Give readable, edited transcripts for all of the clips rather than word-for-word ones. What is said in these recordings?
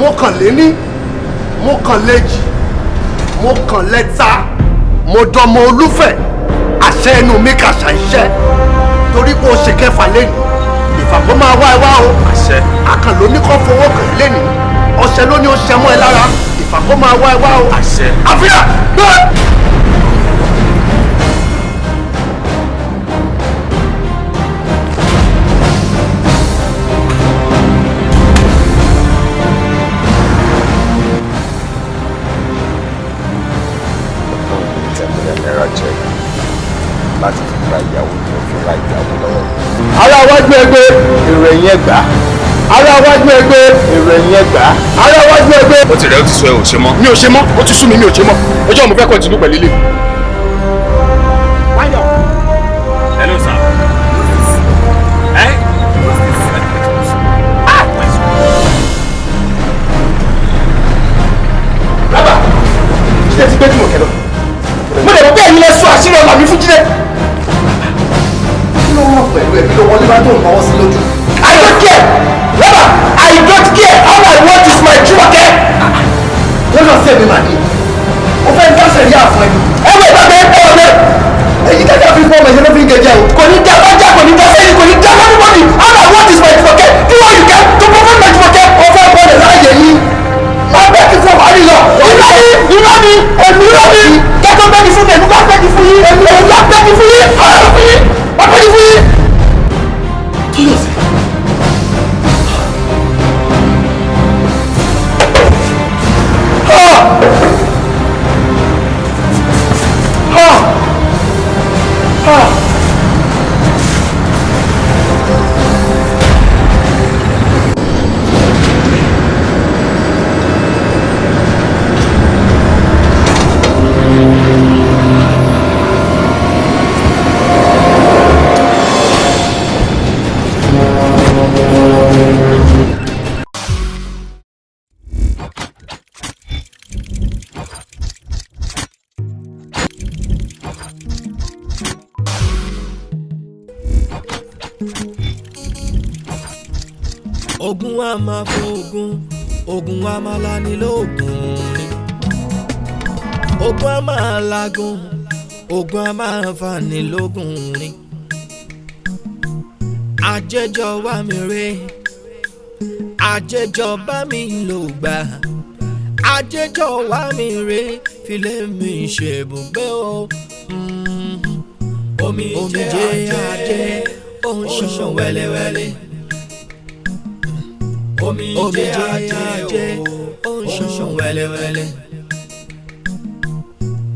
Mo kàn léní, mo kàn léjì, mo kàn lẹ́ta, mo dọmọ Olúfẹ̀, àṣẹ ẹnu mi kàṣà iṣẹ́. Torí pé o ṣe kẹfà lẹ́nu, ìfàkó máa wá ẹ wá o. Àṣẹ. Àkànlò ní kò fowó kàn lẹ́nu, ọṣẹ ló ní ó ṣẹ mọ́ ẹ lára, ìfàkó máa wá ẹ wá o. Àṣẹ. Àfihàn gbé. ₦10 million check láti fi gba ìyàwó tó fi ra ìyàwó lọ́wọ́. Ará wájú ẹgbẹ́, Èrò ẹ̀yìn ẹgbàá. Ará wájú ẹgbẹ́, Èrò ẹ̀yìn ẹgbàá. Ará wájú ẹgbẹ́. Ó ti rẹ̀, ó ti sọ ẹ ò ṣe mọ́. Mi ò ṣe mọ́, ó ti sú mi, mi ò ṣe mọ́. Ọjọ́ mo fẹ́ continue pẹ̀lú ilé. Hello, sir. Eh? Rábà, Jídé ti gbé Jùmọ̀kẹ́ lọ. Mo lè mọ̀ pé ẹ̀yin lẹ sọ àṣírí ọmọ mi fún Jídé. Kí ló mọ̀ pẹ̀lú ẹ̀? Kí ló wọlé bá tó ń fọwọ́ sí lójú? I don't care! Rábà, I don't care! All I want is my Jùmọ̀kẹ́! Lọ́nà sí èmi màdí. Ó fẹ́ dá sẹ̀rí àfọ̀ ẹni. Ẹ wọ ìgbàgbé, ẹ wọ ìgbàgbé. Èyí tẹ́jà fi fọ́ ọmọ ìṣẹ́ ló fi ń gẹ̀jẹ̀ o. Kò ní dá bájá, kò ní dá sẹ́yìn, kò ní dá anybody. All I want is my Jùmọ̀kẹ́. Do what you can to prevent my Jùmọ̀kẹ́. Ó fẹ́ bọ́ọ̀lù láàyè yìí. Má bẹ́ẹ̀ kí fún ọ̀hún lọ. Irọ́ ni, irọ́ ni, èmi irọ́ ni. Kẹ́tọ́ bẹ́ẹ̀ ni fún mi, èmi kọ́ bẹ́ẹ̀ ni fún yín. Èmi ò bẹ́ẹ̀ ni fún yín. Ọ̀rọ̀ fún yín, wọ́n bẹ́ẹ̀ ni fún yín. Tóyọ̀sí. Ha! Ha! Ha! Ogun a máa fogun, ogun a máa lani lógun ni. Ogun a máa lagun, ogun a máa fani lógun ni. Àjẹjọ wá mi rè, àjẹjọ bá mi lò gbà, àjẹjọ wá mi rè, filẹ̀ mi ṣèbùgbé o. Omijé ajé, ó ń ṣàn wẹ́lẹ́wẹ́lẹ́. Omijé ajé, ó ń ṣàn wẹ́lẹ́wẹ́lẹ́.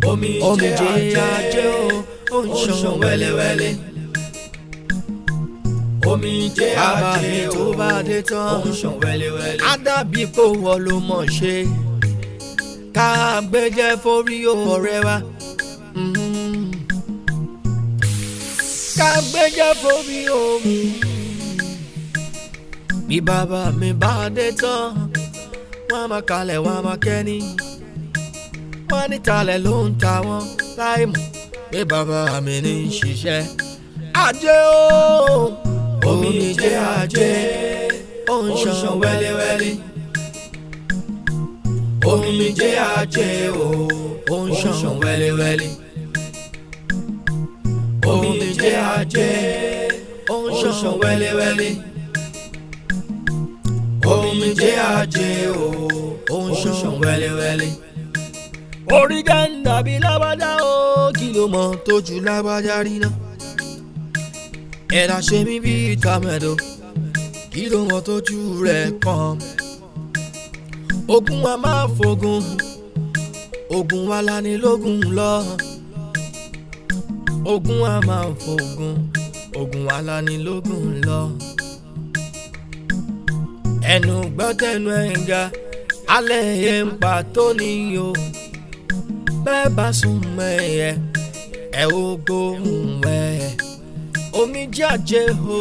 Omijé ajé, ó ń ṣàn wẹ́lẹ́wẹ́lẹ́. Omijé ajé mi tó bá dé tán, ó ń ṣàn wẹ́lẹ́wẹ́lẹ́. Á dàbí pé wọ́n ló mọ̀ ṣe. Ká gbẹ́jẹ́ forí ọ̀rẹ́ wa. Ká gbẹ́jẹ́ forí omi. Bí bàbá mi bá dé tán, wọ́n á máa kalẹ̀, wọ́n á máa kẹ́ni. Wọ́n ní talẹ̀ ló ń ta wọ́n láì mọ̀ pé bàbá mi ní í ṣiṣẹ́. Ajé o, omijé ajé, ó ń ṣàn wẹ́lẹ́wẹ́lẹ́. Omijé ajé o, ó ń ṣàn wẹ́lẹ́wẹ́lẹ́. Omijé ajé, ó ń ṣàn wẹ́lẹ́wẹ́lẹ́. Omijé ajé o, ó ń ṣàn wẹ́lẹ́wẹ́lẹ́. Orí gàǹdà bí lábájá o, kí ló mọ̀ tójú lábájá rí náà? Ẹ̀dá ṣe mí bí tàmẹ̀dọ̀, kí ló mọ̀ tójú rẹ̀ kàn? Ogun wa máa fogun, ogun wa lanilógun lọ. Ogun wa máa fogun, ogun wa lanilógun lọ. Ẹnu gbọ́tẹ̀nu ẹ̀ǹgà, alẹ́ yẹn ń pa tó níyò. Bẹ́ẹ̀ bá sùn mẹ́yẹ, ẹ ó gbóhùn ẹ̀. Omijé ajé o,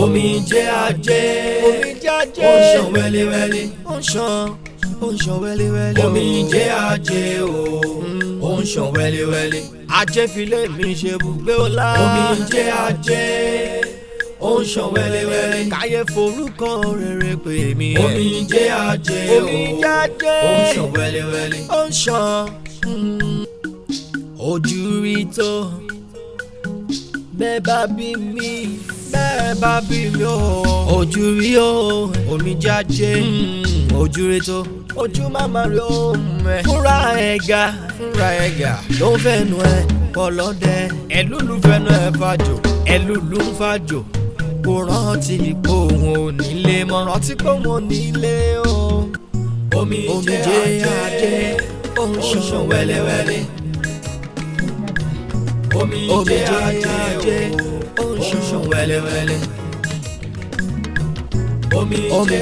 omijé ajé, omijé ajé, ó ń ṣàn wẹ́lẹ́wẹ́lẹ́, ó ń ṣàn, ó ń ṣàn wẹ́lẹ́wẹ́lẹ́. Omijé ajé o, ó ń ṣàn wẹ́lẹ́wẹ́lẹ́. Ajé filé mi ṣe bùgbé ọlá. Omijé ajé, Ó ń ṣàn wẹ́lẹ́wẹ́lẹ́. Káyé forúkọ rere pè mí. Omijé ajé o. Omijé ajé. Ó ń ṣàn wẹ́lẹ́wẹ́lẹ́. Ó ń ṣàn. Ojú rí tó. Bẹ́ẹ̀ bá bí mi, bẹ́ẹ̀ bá bí mi o. Ojú rí o, omijé ajé. Ojú rí tó. Ojú màmá rí o. Fúnra ẹ̀ ga, fúnra ẹ̀ ga. Ló ń fẹ́nu ẹ̀ kọlọ́dẹ. Ẹ̀lúlu fẹ́nu ẹ̀ fàjò, ẹ̀lúlu ń fàjò. Kò rántí pé òun ò nílé mọ́, rántí pé òun ò nílé o. Omijé ajé, ó ń ṣàn wẹ́lẹ́wẹ́lẹ́. Omijé ajé, ó ń ṣàn wẹ́lẹ́wẹ́lẹ́. Omijé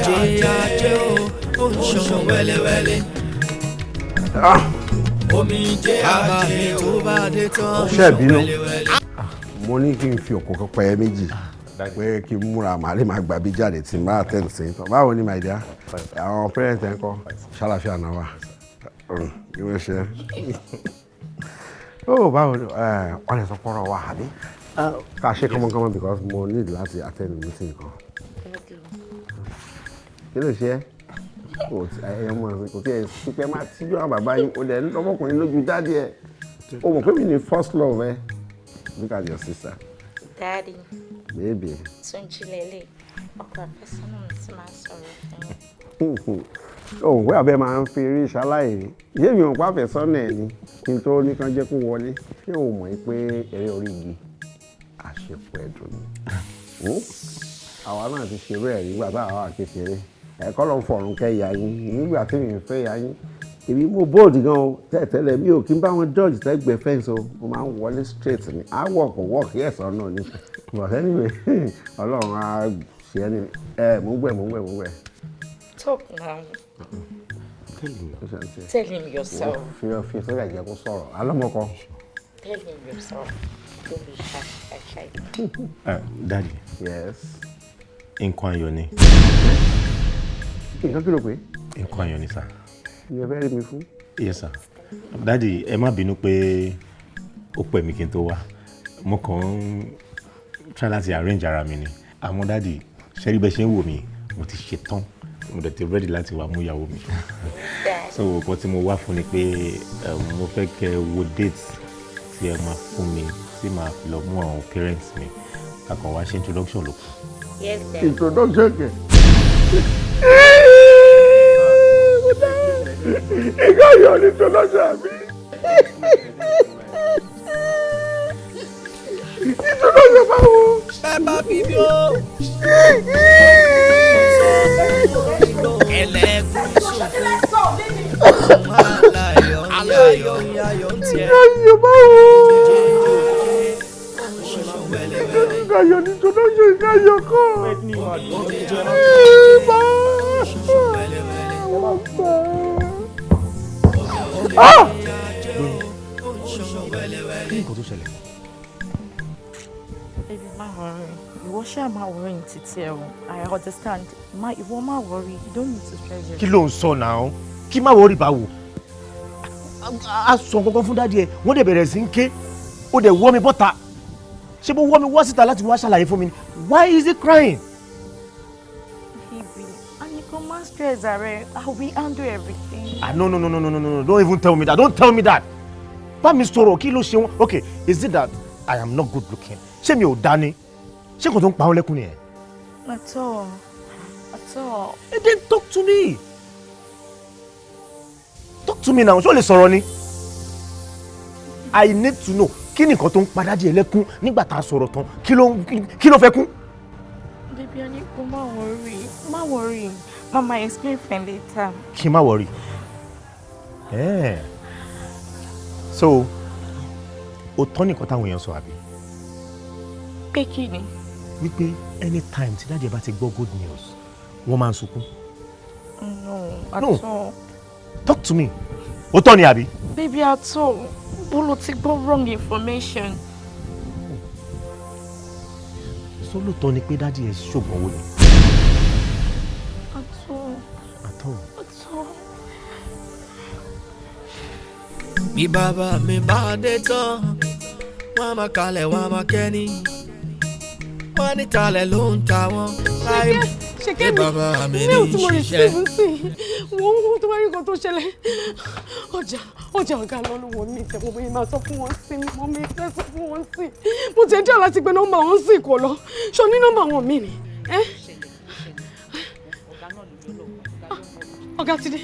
ajé, ó ń ṣàn wẹ́lẹ́wẹ́lẹ́. Omijé ajé, tó bá dé tán. Ṣé ẹ bínú? Mo ní kí n fi òkò kan pẹyẹ méjì pé kí n múra, màá lè máa gbà bí jáde tí n bá attend sí tán. Báwo ni, my dear? Àwọn parents ẹ̀ ń kọ́? Ṣàlàfíà náà wà? Kí ló ṣe? Ó báwo ni wọ́n lè sọ pọ́nrọ̀ wa àbí ká ṣe kánmọ́kánmọ́, because mo need láti attend meeting kan. Kí ló ṣe? Kò tí ẹ mọ̀ sí, kò tí ẹ sí pé máa tíjú àwọn bàbá yín. O dẹ̀ ń lọ́mọkùnrin lójú daddy ẹ̀. O mọ̀ pé mi ní first love ẹ. Look at your sister. Daddy. Baby. Túnjí lélẹ̀, ọkọ àfẹ́sọ́nà mi tí máa ń sọ̀rọ̀ fún yín. Òun pé abẹ́ máa ń fi eré ṣaláì ṣé mi ò pa àfẹ́sọ́nà ẹ̀ ni kí n tó ní kán jẹ́ kó wọlé. Ṣé o mọ̀ pé eré orí igi àṣepọ̀ ẹ̀dùn ni? Àwa náà ti ṣerú ẹ̀ nígbà táwa wà kékeré. Ẹ̀kọ́ ló ń fọ̀rùn kẹ́ ìyá yín. Nígbà tí mi ń fẹ́ ìyá yín, èmi mo bold gan o. Tẹ́tẹ́lẹ̀, mi ò kí ń bá wọn dodge tẹ́gbẹ̀ẹ́ fence o. Mo máa ń wọlé straight ni. Á work work, yes or no ni. But anyway, Ọlọ́run á ṣe é ní ẹ. Mò ń gbẹ, mò ń gbẹ, mò ń gbẹ. Talk now. Tell him yourself. Fi sọ́jà jẹ́ kó sọ̀rọ̀ alọ́mọkọ. Tell him yourself. Don't be shy, shy, shy. Daddy. Yes. Nǹkan ayọ̀ ni. Nǹkan kí ló pé? Nǹkan ayọ̀ ni, sir. Ìyẹn fẹ́ rí mi fún. Yes, sir. Daddy, ẹ má bínú pé ó pẹ́ mi kí n tó wá. Mo kàn ń try láti arrange ara mi ni. Àmọ́ daddy, ṣé rí bẹ́ẹ̀ ṣe ń wò mí, mo ti ṣe tán. Mo dẹ̀ ti ready láti wá mú ìyàwó mi. So nǹkan tí mo wá fún ni pé mo fẹ́ kẹ́ wo date tí ẹ máa fún mi tí màá fi lọ mú àwọn parents mi. Ká kàn wá ṣe introduction ló kù. Yes, Daddy. Introduction kẹ. Nǹkan ayọ̀ ni introduction àbí? Introduction báwo? Bẹ́ẹ̀ bá bí mi o. Ẹlẹ́kùn sunkún. Aláyọ̀ ayọ̀ ń tiẹ̀. Nǹkan ayọ̀ báwo? Nǹkan ayọ̀ ni introduction, nǹkan ayọ̀ kọ́. Ìbá. Ah! Kí ni nǹkan tó ṣẹlẹ̀? Baby, má worry. Ìwọ ṣáà má worry ní títí ẹ o. I understand. Má ìwọ má worry. You don't need to stress yourself. Kí ló ń sọ náà? Kí má worry báwo? A sọ nǹkan fún daddy ẹ, wọ́n dẹ̀ bẹ̀rẹ̀ sí ń ké. Ó dẹ̀ wọ́ mi bọ́ta. Ṣé bó wọ́ mi wá síta láti wá ṣàlàyé fún mi ni? Why is he crying? Baby, and you can má stress ara ẹ. I will handle everything. Ah, no, no, no, no, no, no, no, don't even tell me that. Don't tell me that. Bá mi sọ̀rọ̀, kí ló ṣe wọ́n? Okay, is it that I am not good looking? Ṣé mi ò dá ni? Ṣé kò tó ń pa wọ́n lẹ́kún nìyẹn? At all. At all. Hey, then talk to me. Talk to me now. Ṣé o lè sọ̀rọ̀ ni? I need to know. Kí ni nǹkan tó ń pa daddy ẹ lẹ́kún nígbà tá a sọ̀rọ̀ tán? Kí ló fẹ́ kún? Baby, I need to má worry. Má worry. Mama explain for later. Kí n má worry. Eh. So, o tọ́ nìkan táwọn èèyàn sọ àbí? Pé kí ni? Wípé anytime tí daddy ẹ bá ti gbọ́ good news, wọ́n máa ń sunkún. No, at No. all. Talk to me. Ó tọ́ ni àbí? Baby, at all. Bolo ti gbọ́ wrong information. So lóòótọ́ ni pé daddy ẹ ṣògùn owó ni? At all. At all. At all. Bí bàbá mi bá dé tán, wọ́n á máa kalẹ̀, wọ́n á máa kẹ́ni. Wọ́n Nítalẹ̀ ló ń ta wọ́n láì Ṣèkẹ́ pé bàbá mi mi ní ò tí mo ṣiṣẹ́. receive sí wọ́n wọ́n tó bá rí nǹkan tó ṣẹlẹ̀, ọjà ọ̀gá lọ ló wọ̀ mí tẹ̀wọ́n bóyá máa sọ fún wọn sí mi mọ́ mi fẹ́ sọ fún wọn sí. Mo ti dí láti gbé nọ́mbà wọn sí kò lọ. Ṣo ní nọ́mbà wọn mi ni? Ẹ́, ọ̀gá ti dé.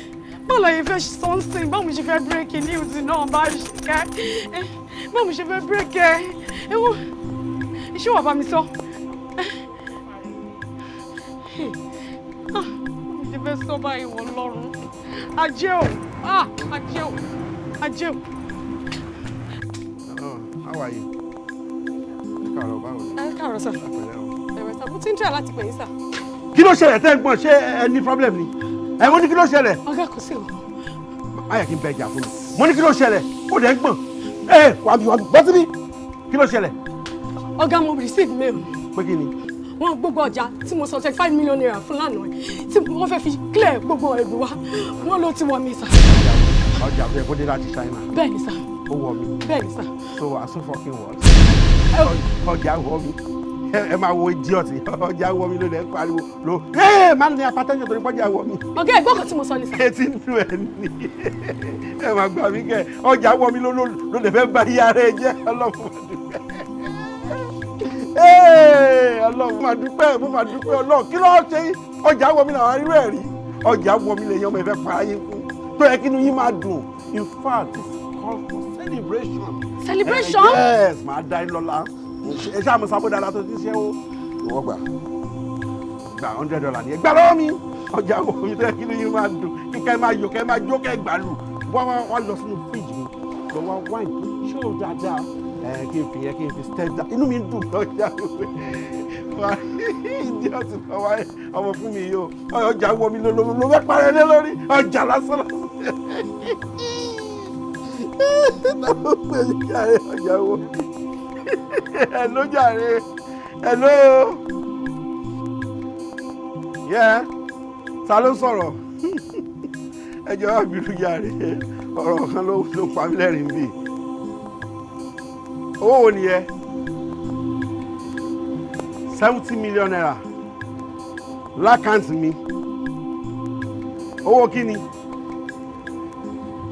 Báwo la yẹ fẹ́ sọ ń sìn? Báwo mo ṣe fẹ́ break news náà bá Ṣìkẹ́? Ẹ́, báwo mo ṣe fẹ́ break ẹ? Ẹ wọ́n ṣé wàá bá mi sọ? Ah, mo ṣe fẹ́ sọ báyìí wọ lọ́rùn. Ajé o, ah, ajé o, ajé o. Oh, how are you? Ẹ káàárọ̀, báwo ni? Ẹ káàárọ̀ sir. Pẹ̀lẹ́ o. Ẹ̀rọ sir, mo ti ń try láti pè yín sir. Kí ló ṣẹlẹ̀ tẹ́ ń gbọ́n? Ṣé ẹ ní problem ni? Ẹ mo ní kí ló ṣẹlẹ̀? Ọ̀gá, kò sí o. Má yẹ kí n bẹ jà fún mi. Mo ní kí ló ṣẹlẹ̀? Ó dẹ̀ ń gbọ̀n. Ẹ wà bí wà bí bọ́ síbí. Kí ló ṣẹlẹ̀? Ọ̀gá, mo receive mail. Pé kí ni? Wọ́n gbogbo ọjà tí mo sọ ₦25 million fún lánàá tí wọ́n fẹ́ fi clear gbogbo ẹrù wa, wọ́n ló ti wọ̀ mí sir. Ọjà tó yẹ kó dé láti China. Bẹ́ẹ̀ ni sir. Ó wọ̀ mí. Bẹ́ẹ̀ ni sir. So I so fucking what? Ọjà wọ̀ mí. Ẹ máa wo idiot, ọjà wọ̀ mí ló lẹ́ ń pariwo ló. Ẹ má ní hypertension torí pọ́jà wọ̀ mí. Ọ̀gá, ẹ̀gbọ́n kan tí mo sọ ni sir. Etí ń dùn ẹ ní. Ẹ máa gbà mí kẹ́. Ọjà wọ̀ mí ló lè fẹ́ bá iye ara ẹ jẹ́. Ọlọ́run máa dúpẹ́. Ee, Ọlọ́run máa dúpẹ́, mo máa dúpẹ́ Ọlọ́run. Kí ló ṣe yín? Ọjà wọ̀ mí làwọn arírò ẹ̀ rí. Ọjà wọ̀ mí lèyàn ọmọ ìfẹ́ para yín kú. Tó yẹ kí inú yín máa dùn. In fact, it's called for celebration. Celebration? Eh, yes, màá dá yín lọ́la. Ẹ ṣáà mo sábó dáadáa tó ti ṣe ó. Ìwọ gbà. Gba $100 ni ẹ gbà lọ́wọ́ mi. Ọjà wọ̀ mí tó yẹ kí inú yín máa dùn. Kíkẹ́ máa yọ̀, kẹ́ máa jó, kẹ́ gbàlù. Wọ́n wá wá lọ sínú fíríjì mi. Lọ wá wine tó chill dáadáa. Ẹ kí n fi yẹ kí n fi step down. Inú mi ń dùn lọ́jà wá. Idiot ọmọ ọmọ fún mi yìí o. Ọjà wọ̀ mí ló fẹ́ parẹ́ lé lórí. Ọjà lásán lásán. Ọjà wọ̀ mí. Hello jàre. Hello. Yeah. Ta ló sọ̀rọ̀? Ẹ jọ̀ọ́, má bínú jàre. Ọ̀rọ̀ kan ló pa mí lẹ́rìn-ín bí. Owó wo nìyẹn? ₦70 million l'account mi. Owó kí ni?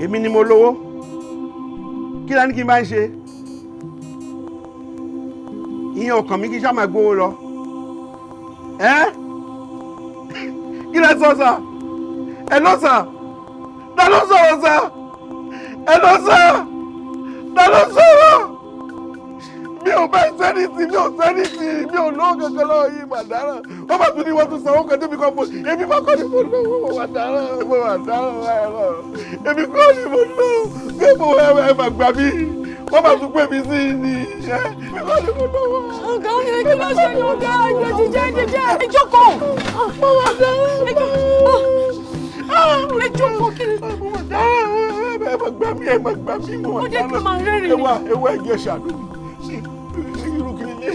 Èmi ni mo lówó. Kí la ní kí n bá ń ṣe? Ìyẹn ọkàn mi kí n ṣáà máa gbówó lọ. Ẹ́, kí lẹ sọ sir? Ẹ ló sir? Ta ló sọ̀rọ̀ sir? Ẹ ló sir? Ta ló sọ̀rọ̀? Mi ò bá sẹ́nìtì, mi ò sẹ́nìtì, mi ò lówó kankan lọ́wọ́ yìí, màdàrà. Wọ́n bá tún ní wọ́n tún sanwó kan débi kan fún èmi bá kọ́ ni mo lówó. Mo màdàrà, mo màdàrà báyìí. Èmi kọ́ ni mo lówó bí mo ẹ máa gbà mí. Wọ́n bá tún pè mí sí ní ẹ mi kọ́ ni mo lówó. Ọ̀gá mi, kí ló ṣe ní ọ̀gá? Ẹjọ́ jíjẹ́ jíjẹ́, ẹ jókòó. Mo màdàrà. Ẹ jókòó, kí ni? Mo màdàrà, ẹ máa gbà mí, ẹ máa gbà mí, mo Ó jẹ́ kí n máa rẹ́rìn-ín. Ẹ wá, ẹ wá, ẹ jẹ́ ṣàánú mi. Irú kí ni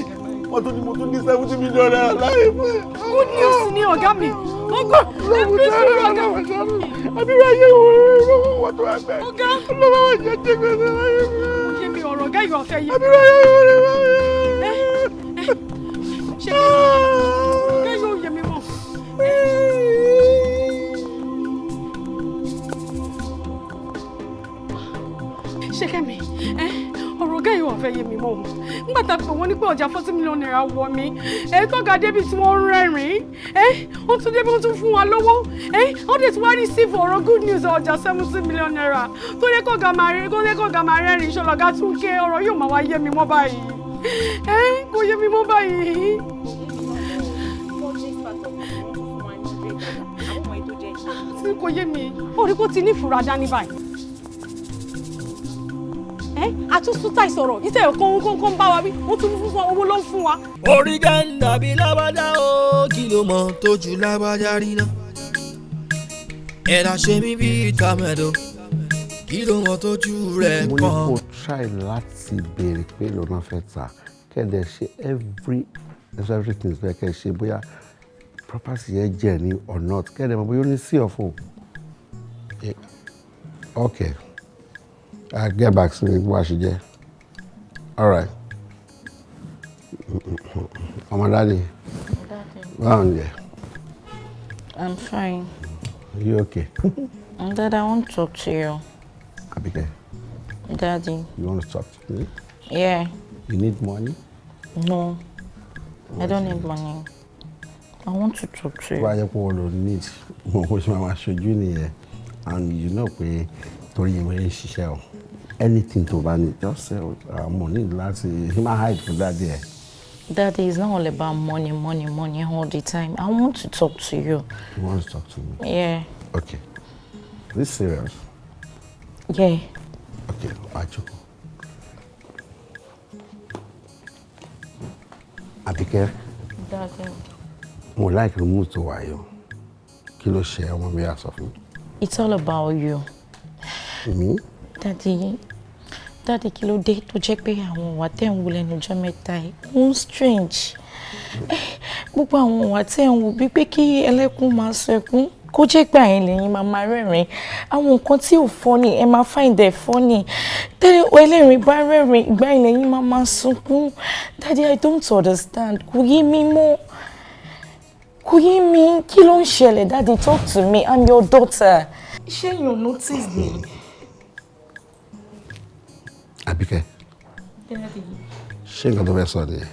wọ́n tún ní mo tún ní ₦70 million láyé fún ẹ. Good news ni, ọ̀gá mi. Ọgọ́ ẹ fi sùúrù, ọ̀gá. Àbí wọ́n yé wọ́n tó wá gbẹ. Ọ̀gá. Ọlọ́wọ́ wọ́n jẹ́ jẹ́ gbèsè láyé fún ẹ. Yé mi, ọ̀rọ̀ ọ̀gá yìí ọ̀fẹ́ yé. Àbí wọ́n yé wọ́n Ṣé ọ̀gá yóò yé mi mọ́? Ṣé kẹ́mi ọ̀rọ̀ ọ̀gá yìí wà fẹ́ yé mi mọ́ o? Nígbà tá a pè wọ́n ní pé ọjà ₦40 million wọ̀ mí, ẹ tọ́ga débi tí wọ́n ń rẹ́rìn-ín, ẹ wọ́n tún débi wọ́n tún fún wa lówó, ẹ wọ́n dẹ̀ tún wá receive ọ̀rọ̀ good news ọjà ₦70 million tó yẹ kọ́ga máa rẹ́, tó yẹ kọ́ga máa rẹ́rìn-ín. Ṣọlọ́gá tún ké. Ọ̀rọ̀ yóò máa wá yé mi mọ́ báyìí, ẹ kò yé mi mọ́ báyìí. Tí kò yé mi, orí kò ti ní ìfura dání báyìí. Àtúntúntà ìsọ̀rọ̀ ìtẹ̀ ẹ̀kọ́ ohun kó ń bá wa wí, wọ́n tún fún owó ló ń fún wa. Orí gàǹdà bí lágbájá o, kí ló mọ tójú lágbájá rí náà? Ẹ̀dá ṣe mí bí tàmẹ̀dò, kí ló mọ tójú rẹ̀ Mo ní kan. kó try láti béèrè pé lọ́nà fẹ́ ta kẹ́dẹ̀ ṣe everything tó yẹ kẹ́ ṣe, bóyá property yẹn jẹ́ ní or not, kẹ́dẹ̀ mọ̀ bóyá ó ní sí ọ̀fọ̀. Okay, I get back sí mi bó a ṣe jẹ́. All right. Ọmọ daddy. Báwo ni ẹ? I'm fine. Are you okay? Dad, I want to talk to you. Abike. Daddy. You want to talk to me? Yeah. You need money? No. I don't need money. I want to talk to you. Why you put all need? Mo ṣe máa ṣojú nìyẹn. And you know pé torí yẹn mo ń ṣiṣẹ́ o. Anything tó bá ní, just say mo ní láti máa hide fún daddy ẹ. Daddy, it's not all about money, money, money all the time. I want to talk to you. You want to talk to me? Yeah. Okay. Is this serious? Yeah. Okay, Ajoko. Abike. Daddy. Mo like remove to wá yìí o. Kí ló ṣe ọmọ mi àsọ fún mi? It's all about you. Me? Daddy, Daddy, kí ló dé tó jẹ́ pé àwọn ìwà tẹ́ ń wù lẹ́nu ọjọ́ mẹ́ta yìí ó ń strange. Gbogbo àwọn ìwà tẹ́ ń wù bíi pé kí ẹlẹ́kún máa sọ ẹkún, kó jẹ́ pé àyìn lẹ́yìn máa máa rẹ́rìn-ín. Àwọn nǹkan tí ò funny ẹ máa find it funny. Tẹ́lẹ̀ ẹlẹ́rìn bá rẹ́rìn-ín, ìgbà yẹn lẹ́yìn máa máa sunkún. Daddy, I don't understand. Kò yé mi mọ́. Kò yé mi. Kí ló ń ṣẹlẹ̀? Daddy, talk to me. I'm your daughter. Ṣé you notice me? Abike. Daddy. Ṣé nǹkan tó fẹ́ sọ nìyẹn?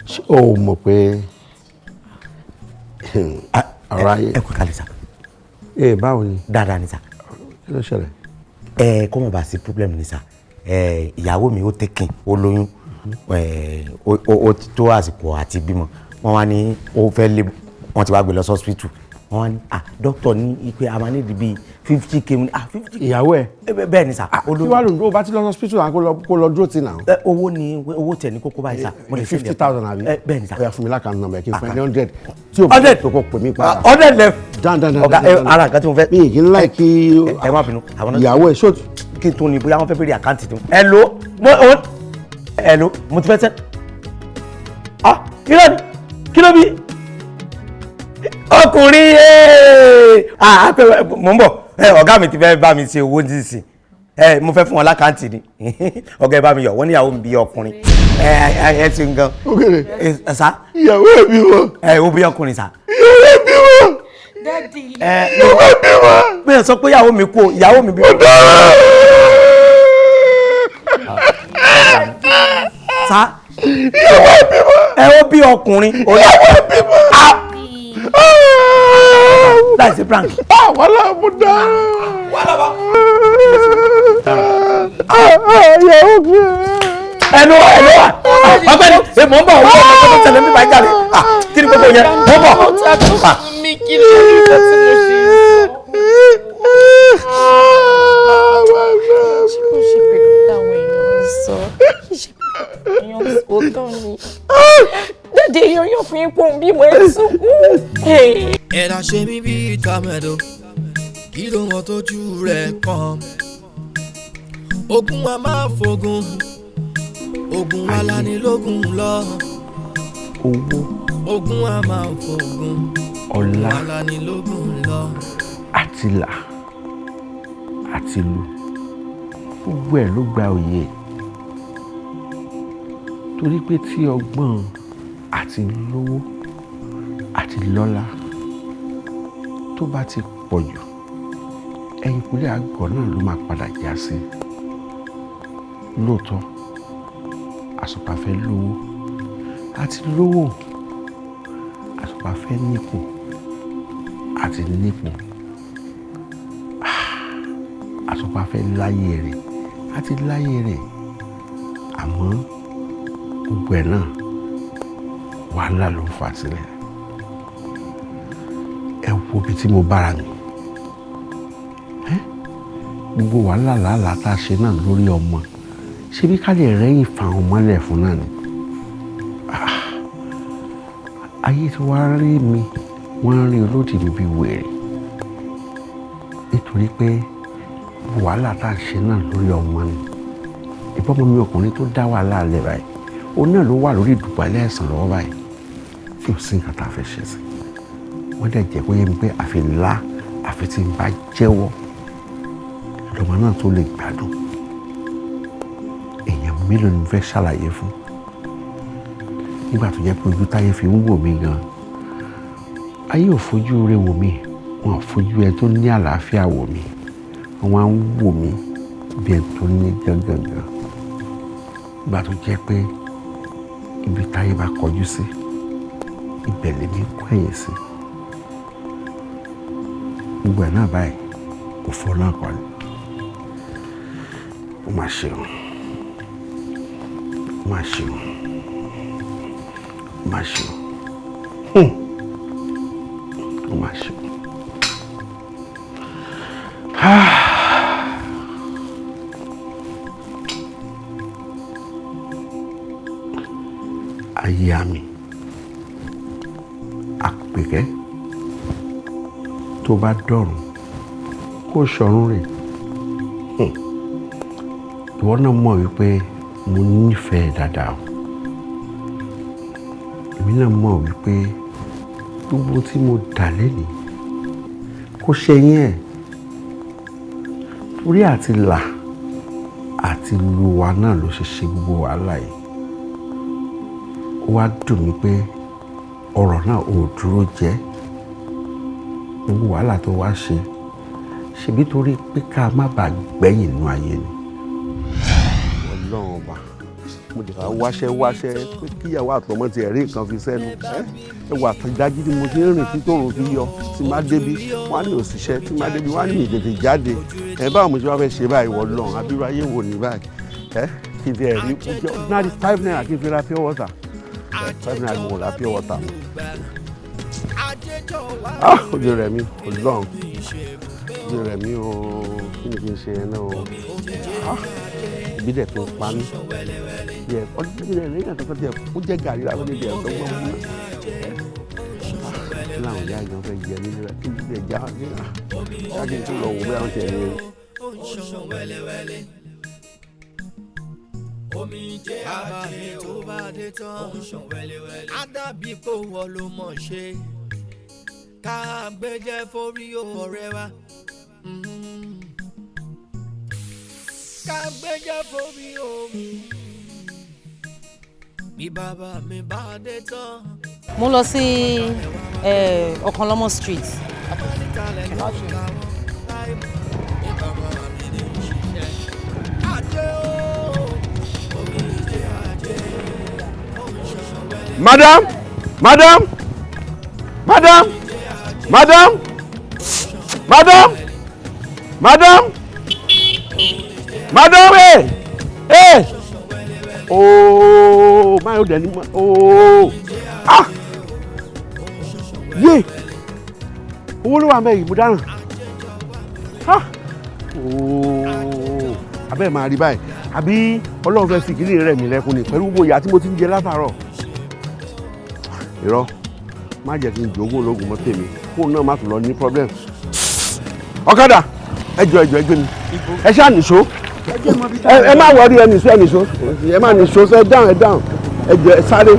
Ṣé o mọ̀ pé ọ̀rọ̀ ayé? Ẹ kú kalẹ̀ sá. Ee, báwo ni? Dáadáa ni sá. Kí ló ṣẹlẹ̀? Ẹ kó mọ̀ bá sí problem ni sá. Ẹ ìyàwó mi ó tẹ́kìn, ó lóyún, ó ti tó àsìkò àti bímọ. Wọ́n wá ní ó fẹ́ lé, wọ́n ti wá gbé lọ sí hospital. Wọ́n wá ní doctor ní pé a máa ní di bíi 50K. 50K. Ìyàwó ẹ? Bẹ́ẹ̀ ni sá. Kí wàá lò ó bá ti lọ hospital à kó lọ dúró tì náà. Owó ni owó tẹ̀ ní kókó báyìí sá. 50,000 àbí? Bẹ́ẹ̀ ni sá. Ó yá fún mi l'account number kí n fún ẹ ní 100. Tí o bá tó kó pè mí padà. 100 lẹ. Dan dan dan. Ọ̀gá ara nǹkan tí mo fẹ́. Mi kì í láì kí. Ẹ má bínú. Ìyàwó ẹ ṣó. Kí n tún ni bóyá wọ́n fẹ́ béèrè àkáǹtì tó. Hello, hello, mo ti fẹ́ sẹ́. Ah, kí ló ní? Kí ló bí? Ọkùnrin mò ń bọ̀, ọ̀gá mi ti fẹ́ bá mi ṣe owó nísinsìnyí, mo fẹ́ fún wọn lákàntì ni. Ọ̀gá ẹ bá mi yọ̀, wọ́n níyàwó mi bí ọkùnrin. Ẹ ti ń gan. Sá. Ìyàwó ẹ bí wọn. Ẹ ó bí ọkùnrin sá. Ìyàwó ẹ bí wọn. Daddy. Ìyàwó ẹ bí wọn. Mi ò sọ pé ìyàwó mi kú, ìyàwó mi bí wọn. Sá. Ìyàwó ẹ bí wọn. Ẹ ó bí ọkùnrin. Ìyàwó ẹ bí wọn. Láìsí prank. Wàhálà mo dá. Wàhálà bá. Ìyàwó mi. Ẹnu ẹnu wa ọ̀gbẹ́ni mò ń bọ̀, owó ọmọ tó tẹ́lẹ̀ mi bá jáde, kí ni gbogbo yẹn, mò ń bọ̀. Mi kí ló ní ìgbà tí mo ṣe sọ. Ṣé kò ṣe pé táwọn èèyàn ń sọ? Kì í ṣe pé èèyàn sọ tán ni. Daddy, èèyàn yóò fi ipò bímọ ẹ sunkún. Ẹ̀dá ṣe mí bíi tàmẹ̀dọ̀, kí ló wọ́n tójú rẹ̀ kàn? Ogun wa máa fogun, ogun wa lanilógun lọ. Owó. Ogun wa máa fogun, ọlá wa lanilógun lọ. Àti là àti lu gbogbo ẹ̀ ló gba òye, torí pé tí ọgbọ́n àti lówó àti lọ́lá tó bá ti pọ̀ jù, ẹ̀yìnkùlé àgọ́ náà ló máa padà já sí. Lóòótọ́ àsùpà fẹ́ lówó àti lówó, àsùpà fẹ́ nípò àti nípò, àsùpà fẹ́ láyé rẹ̀ àti láyé rẹ̀, àmọ́ gbogbo ẹ̀ náà wàhálà ló ń fà sílẹ̀. Ẹ wo ibi tí mo bára mi, gbogbo wàhálà làálàá tá a ṣe náà lórí ọmọ, ṣebí ká lè rẹ́yìn fa àwọn mọ́lẹ̀ fún náà ni. Ayé tí wàá rí mi, wọ́n ń rí olódì mi bíi wèrè, nítorí pé wàhálà tá a ṣe náà lórí ọmọ ni. Ìbọn mi ọkùnrin tó dá wàhálà lẹ̀ báyìí, òun náà ló wà lórí ìdùbálẹ̀ ẹ̀sán lọ́wọ́ báyìí, tí ò sí nǹkan tá a fẹ́ ṣe sí. Wọ́n dẹ̀ jẹ́ kó yé mi pé àfi ńlá àfi tí n bá jẹ́wọ́ lọ́mọ náà tó lè gbádùn. Èèyàn mélòó ni mo fẹ́ ṣàlàyé fún? Nígbà tó jẹ́ pé ojú táyé fi ń wò mí gan, ayé ò fojú rẹ wò mí, wọn ò fojú ẹ tó ní àlàáfíà wò mí, wọn á ń wò mí bí ẹ tó ní gangan. Nígbà tó jẹ́ pé ibi táyé bá kọjú sí, ibẹ̀ lèmi kọ́ ẹ̀yìn sí. Gbogbo ẹ̀ náà báyìí kò fọ́ náà kọ́ ni. Ó mà ṣe o, ó mà ṣe o, ó mà ṣe o, ó mà ṣe o. Ayé àmì àpèkẹ́, tó bá dọ̀run kó sọ̀run rè. Ìwọ náà mọ̀ wípé mo nífẹ̀ẹ́ dáadáa o. Èmi náà mọ̀ wípé gbogbo tí mo dà lẹ́nìí kó ṣẹyìn ẹ̀, torí àti là àti lu wa náà ló ṣe ṣe gbogbo wàhálà yìí. Ó wá dùn mí pé ọ̀rọ̀ náà ò dúró jẹ́. Gbogbo wàhálà tó wá ṣe, ṣebí torí pé ká má bàa gbẹ̀yìn nínú ayé ni. Ọlọ́run ọba, mo dẹ̀ wá wáṣẹ́ wáṣẹ́ pé kíyàwó àtọmọ ti ẹ̀rí nǹkan fi sẹ́nu. Ẹ wà dájú tí mo ti ń rìn tí tòrùn fi yọ, tí má débi wọ́n á ní òṣìṣẹ́, tí má débi wọ́n á ní ìtètè jáde. Ẹ báwo mo ṣe wá fẹ́ ṣe báyìí? Wọ lọ́run, abirú ayé wò ní báyìí? Ẹ kí n fi ẹ̀rí jẹ́ ordinary ₦5 kí n fi ra pure water. ₦5 mo ra pure water. Ah, ojú rẹ̀ mi, Ọlọ́run, ojú rẹ̀ mi o, kí ni kí n ṣe yẹn náà o? Ah, ibi dẹ̀ tó pa mí. Díẹ̀ ọdún díẹ̀ lẹ́yìn àtọ́kọ́ díẹ̀ ó jẹ́ gàrí lásán níbi ẹ̀ tó gbọ́n mú. Kí làwọn ìyá ìjọba fẹ́ jẹ nílé rẹ̀? Kí n tiẹ̀ já já kí n tún lọ wò bóyá wọ́n tiẹ̀ ní. Omijé bàbá mi tó bá dé tán, á dàbí kó wọ́n ló mọ̀ ṣe. Ká gbẹ́jẹ́ forí ọ̀rẹ́ wa. Ká gbẹ́jẹ́ forí omi. Bí bàbá mi bá dé tán. Mo lọ sí Ọ̀kànlọ́mọ street. Madam, madam, madam, madam, madam, madam, madam, hey, hey, oh, my old animal, oh, ah, yé, owó ló wà ń bẹ̀ yìí, mo dáràn, ah, oh, abẹ́ máa rí báyìí, àbí Ọlọ́run fẹ́ fi kìnìún rẹ̀ mí lẹ́kùn ni pẹ̀lú gbogbo ìyà tí mo ti ń jẹ látàárọ̀. Irọ́, má jẹ́ kí n jogún ológun mọ́ tèmi, kóun náà má tún lọ ní problem. Ọ̀kadà, ẹ jọ̀ọ́ ẹ jọ̀ọ́ ẹ gbé mi, ẹ ṣáà nìṣó, ẹ má wọrí, ẹ nìṣó, ẹ nìṣó, ẹ má nìṣó, ẹ dáhùn, ẹ dáhùn, ẹ jọ̀ọ́ ẹ sáré.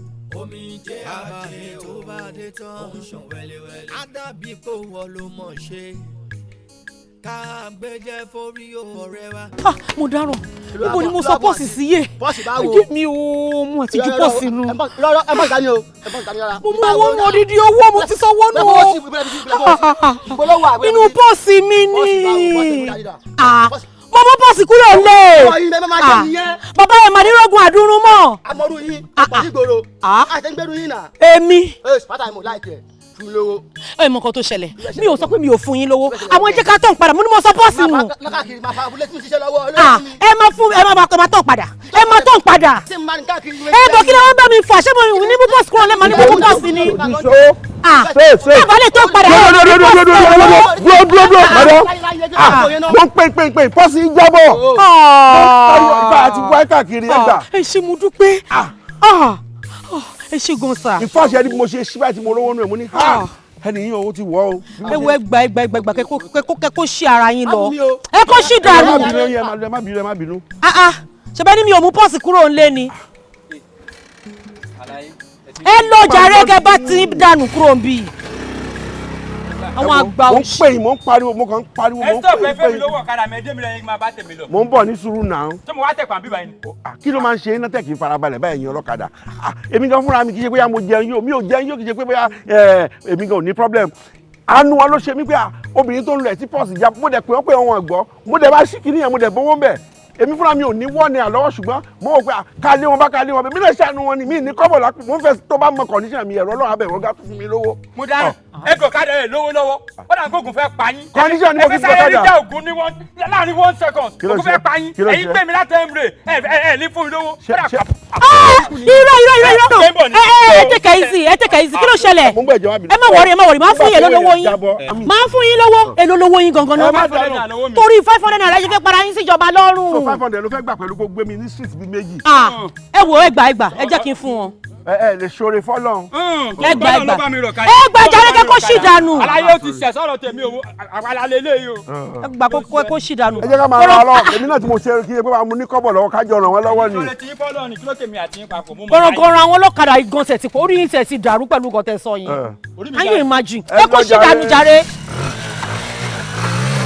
Bàbá mi tó bá dé tán, á dàbí kó wọ́n ló mọ̀ ṣe. Ká gbẹ́jẹ́ forí ọ̀rẹ́ wa. Ah, mo dáràn, níbo ni mo sọ pọ́ọ̀sì sí yé? Ẹjẹ́ mi ò mú àti ju pọ́ọ̀sì nù. Ẹ bọ́ ìdání o, ẹ bọ́ ìdání rárá. Mo mú owó nù, odidi owó mo ti sanwó nù o. Inú pọ́ọ̀sì mi ni. Mo mú pọ́ọ̀sì kúrò lé. Bàbá ẹ̀ mà ní rọ́gùn àdúrún mọ́. Amọ̀rú yín, ọ̀pọ̀ nígboro, àtẹ̀gbẹ́rú yín nà. Èmi. Ẹ pátá ìmọ̀ láìpẹ́. Ẹ mọ nǹkan tó ṣẹlẹ̀, mi ò sọ pé mi ò fún yín lówó, àwọn ẹjẹ ká tọ̀ ń padà, mo ní mo sọ pọ́ọ̀sì nù. Ẹ máa fún ẹ máa tọ̀ padà, ẹ máa tọ̀ padà. Ẹ bọ̀ kí ni wọ́n bá mi fà, ṣé mo ní mú pọ́ọ̀sì kúrò lẹ́ẹ̀ma ní mo mú pọ́ọ̀sì ni. Ẹ bá lè tọ̀ padà. Dúró dúró dúró, madam, mo ń pè pè pè pọ́ọ̀sì ń jábọ̀. Ìfà àti wáyé káàkiri ẹ gbà. Ẹ ṣé mo dúpẹ́, ẹ ṣé gan sa. Ìfọ̀ṣẹ́ ni mo ṣe síbáyìí tí mo rówó nù ẹ̀, mo ní ha ẹni yín owó ti wọ̀ o. Ẹ wo ẹgbà ẹgbà ẹgbà ẹgbà kẹkọ ṣí ara yín lọ, ẹ kó ṣí dànù. Ẹ má bínú, ẹ má bínú, ẹ má bínú. Ṣe bẹ́ẹ̀ ni mi ò mú pọ́ọ̀sì kúrò ńlé ni. Ẹ lọ jàre kẹ bá ti dànù kúrò ń bí. Àwọn àgbà Mo ń pè yín, mo ń pariwo, mo kàn ń pariwo, Ẹ mo ń stop, pè ẹ yín, fẹ́ pè mi yín. lówó ọ̀kadà mi, ẹ dé mi lẹ́yìn, máa bá tèmi lọ. Mo ń bọ̀, ní sùúrù náà. Ṣé mo wá tẹ̀pà bíbá yìí ni? Kí ló máa ń ṣe iná tẹ̀ kí n farabalẹ̀ báyìí yan ọlọ́kadà? Ah, èmi gan fúnra mi, kì í ṣe bóyá mo jẹun yóò, mi ò jẹun yóò, kì í ṣe pé bóyá èmi gan ò ní problem. Àánú wọn ló ṣe mí pé obìnrin tó ń lọ ẹ̀ tí pọ́ọ̀sì já, mo dẹ̀ pé wọ́n, pé wọn gbọ́, mo dẹ̀ bá ṣí kìíní yẹn, mo dẹ̀ bówó ń bẹ̀. Èmi fúnra mi ò ní wọ́n ní àlọ́wọ́, ṣùgbọ́n mo rò pé ká lé wọn bá, ká lé wọn bẹ̀, mí náà ṣàánú wọn ni, mí ní kọ́bọ̀ lápò. Mo ń fẹ́ tó bá mọ condition mi, ẹ̀rọ ọlọ́run abẹ̀ wọ́n gá fún mi lówó. Mo dára, ẹ gò kádà, ẹ lówó lọ́wọ́, ó dà kó oògùn fẹ́ pa yín. Condition ni mo fi Ẹ fẹ́ sáré gbọ́kadà. rí já ògùn ní one láàrin 1 second. Kí ló Ògùn ṣe? fẹ́ pa yín. Kí ló Ẹ̀yin ṣe? gbé mi láti Emre, ẹ ẹ ẹ ní fún mi lówó. Ó dà Irọ́, irọ́, irọ́, irọ́! Ẹ ẹ ẹ, take it easy, ẹ take it easy. Kí ló ṣẹlẹ̀? Mo ń bọ̀, ìjọba mi. Ẹ má worry, ẹ má worry. Máa fún yín, èló lówó yín? Máa fún yín lówó. Èló lówó yín gangan Ẹ má náà? dáná. Torí ₦500 ṣe fẹ́ para yín síjọba lọ́rùn? So 500 ló fẹ́ gbà pẹ̀lú kó gbé mi ní street bíi méjì. Ah, ẹ wo, ẹ gbà, ẹ gbà, ẹ jẹ́ kí n fún wọn. Ẹ ẹ lè ṣoore fọlọ́run. Ẹ gbà, ẹ gbà, ẹ gbà jàre, kẹ́ kó ṣì dànù. Aláyé ó ti ṣẹ̀ sọ̀rọ̀ tèmi o, àwa la lè léyìí o. Ẹ gbà kó ṣì dànù. Ẹ jẹ́ ká máa ràn án lọ́wọ́. Èmi náà tí mo ṣe kí ẹ pé mo ní kọ́bọ̀ lọ́wọ́, kájọ ràn wọ́n lọ́wọ́ ni. Ìṣòro tí yín fọ́lọ́ ni, kí ló tèmi àti yín papọ̀? Mo mọ̀. Gọ̀rọ̀gọ̀rọ̀ àwọn ọlọ́kadà yìí gan tẹ̀ ti pọ̀, orí yín tẹ̀ ti dàrú pẹ̀lú nǹkan tẹ̀ sọ yìí. Can you imagine? Ẹ Ẹ kó lọ ṣì dànù jàre. jàre,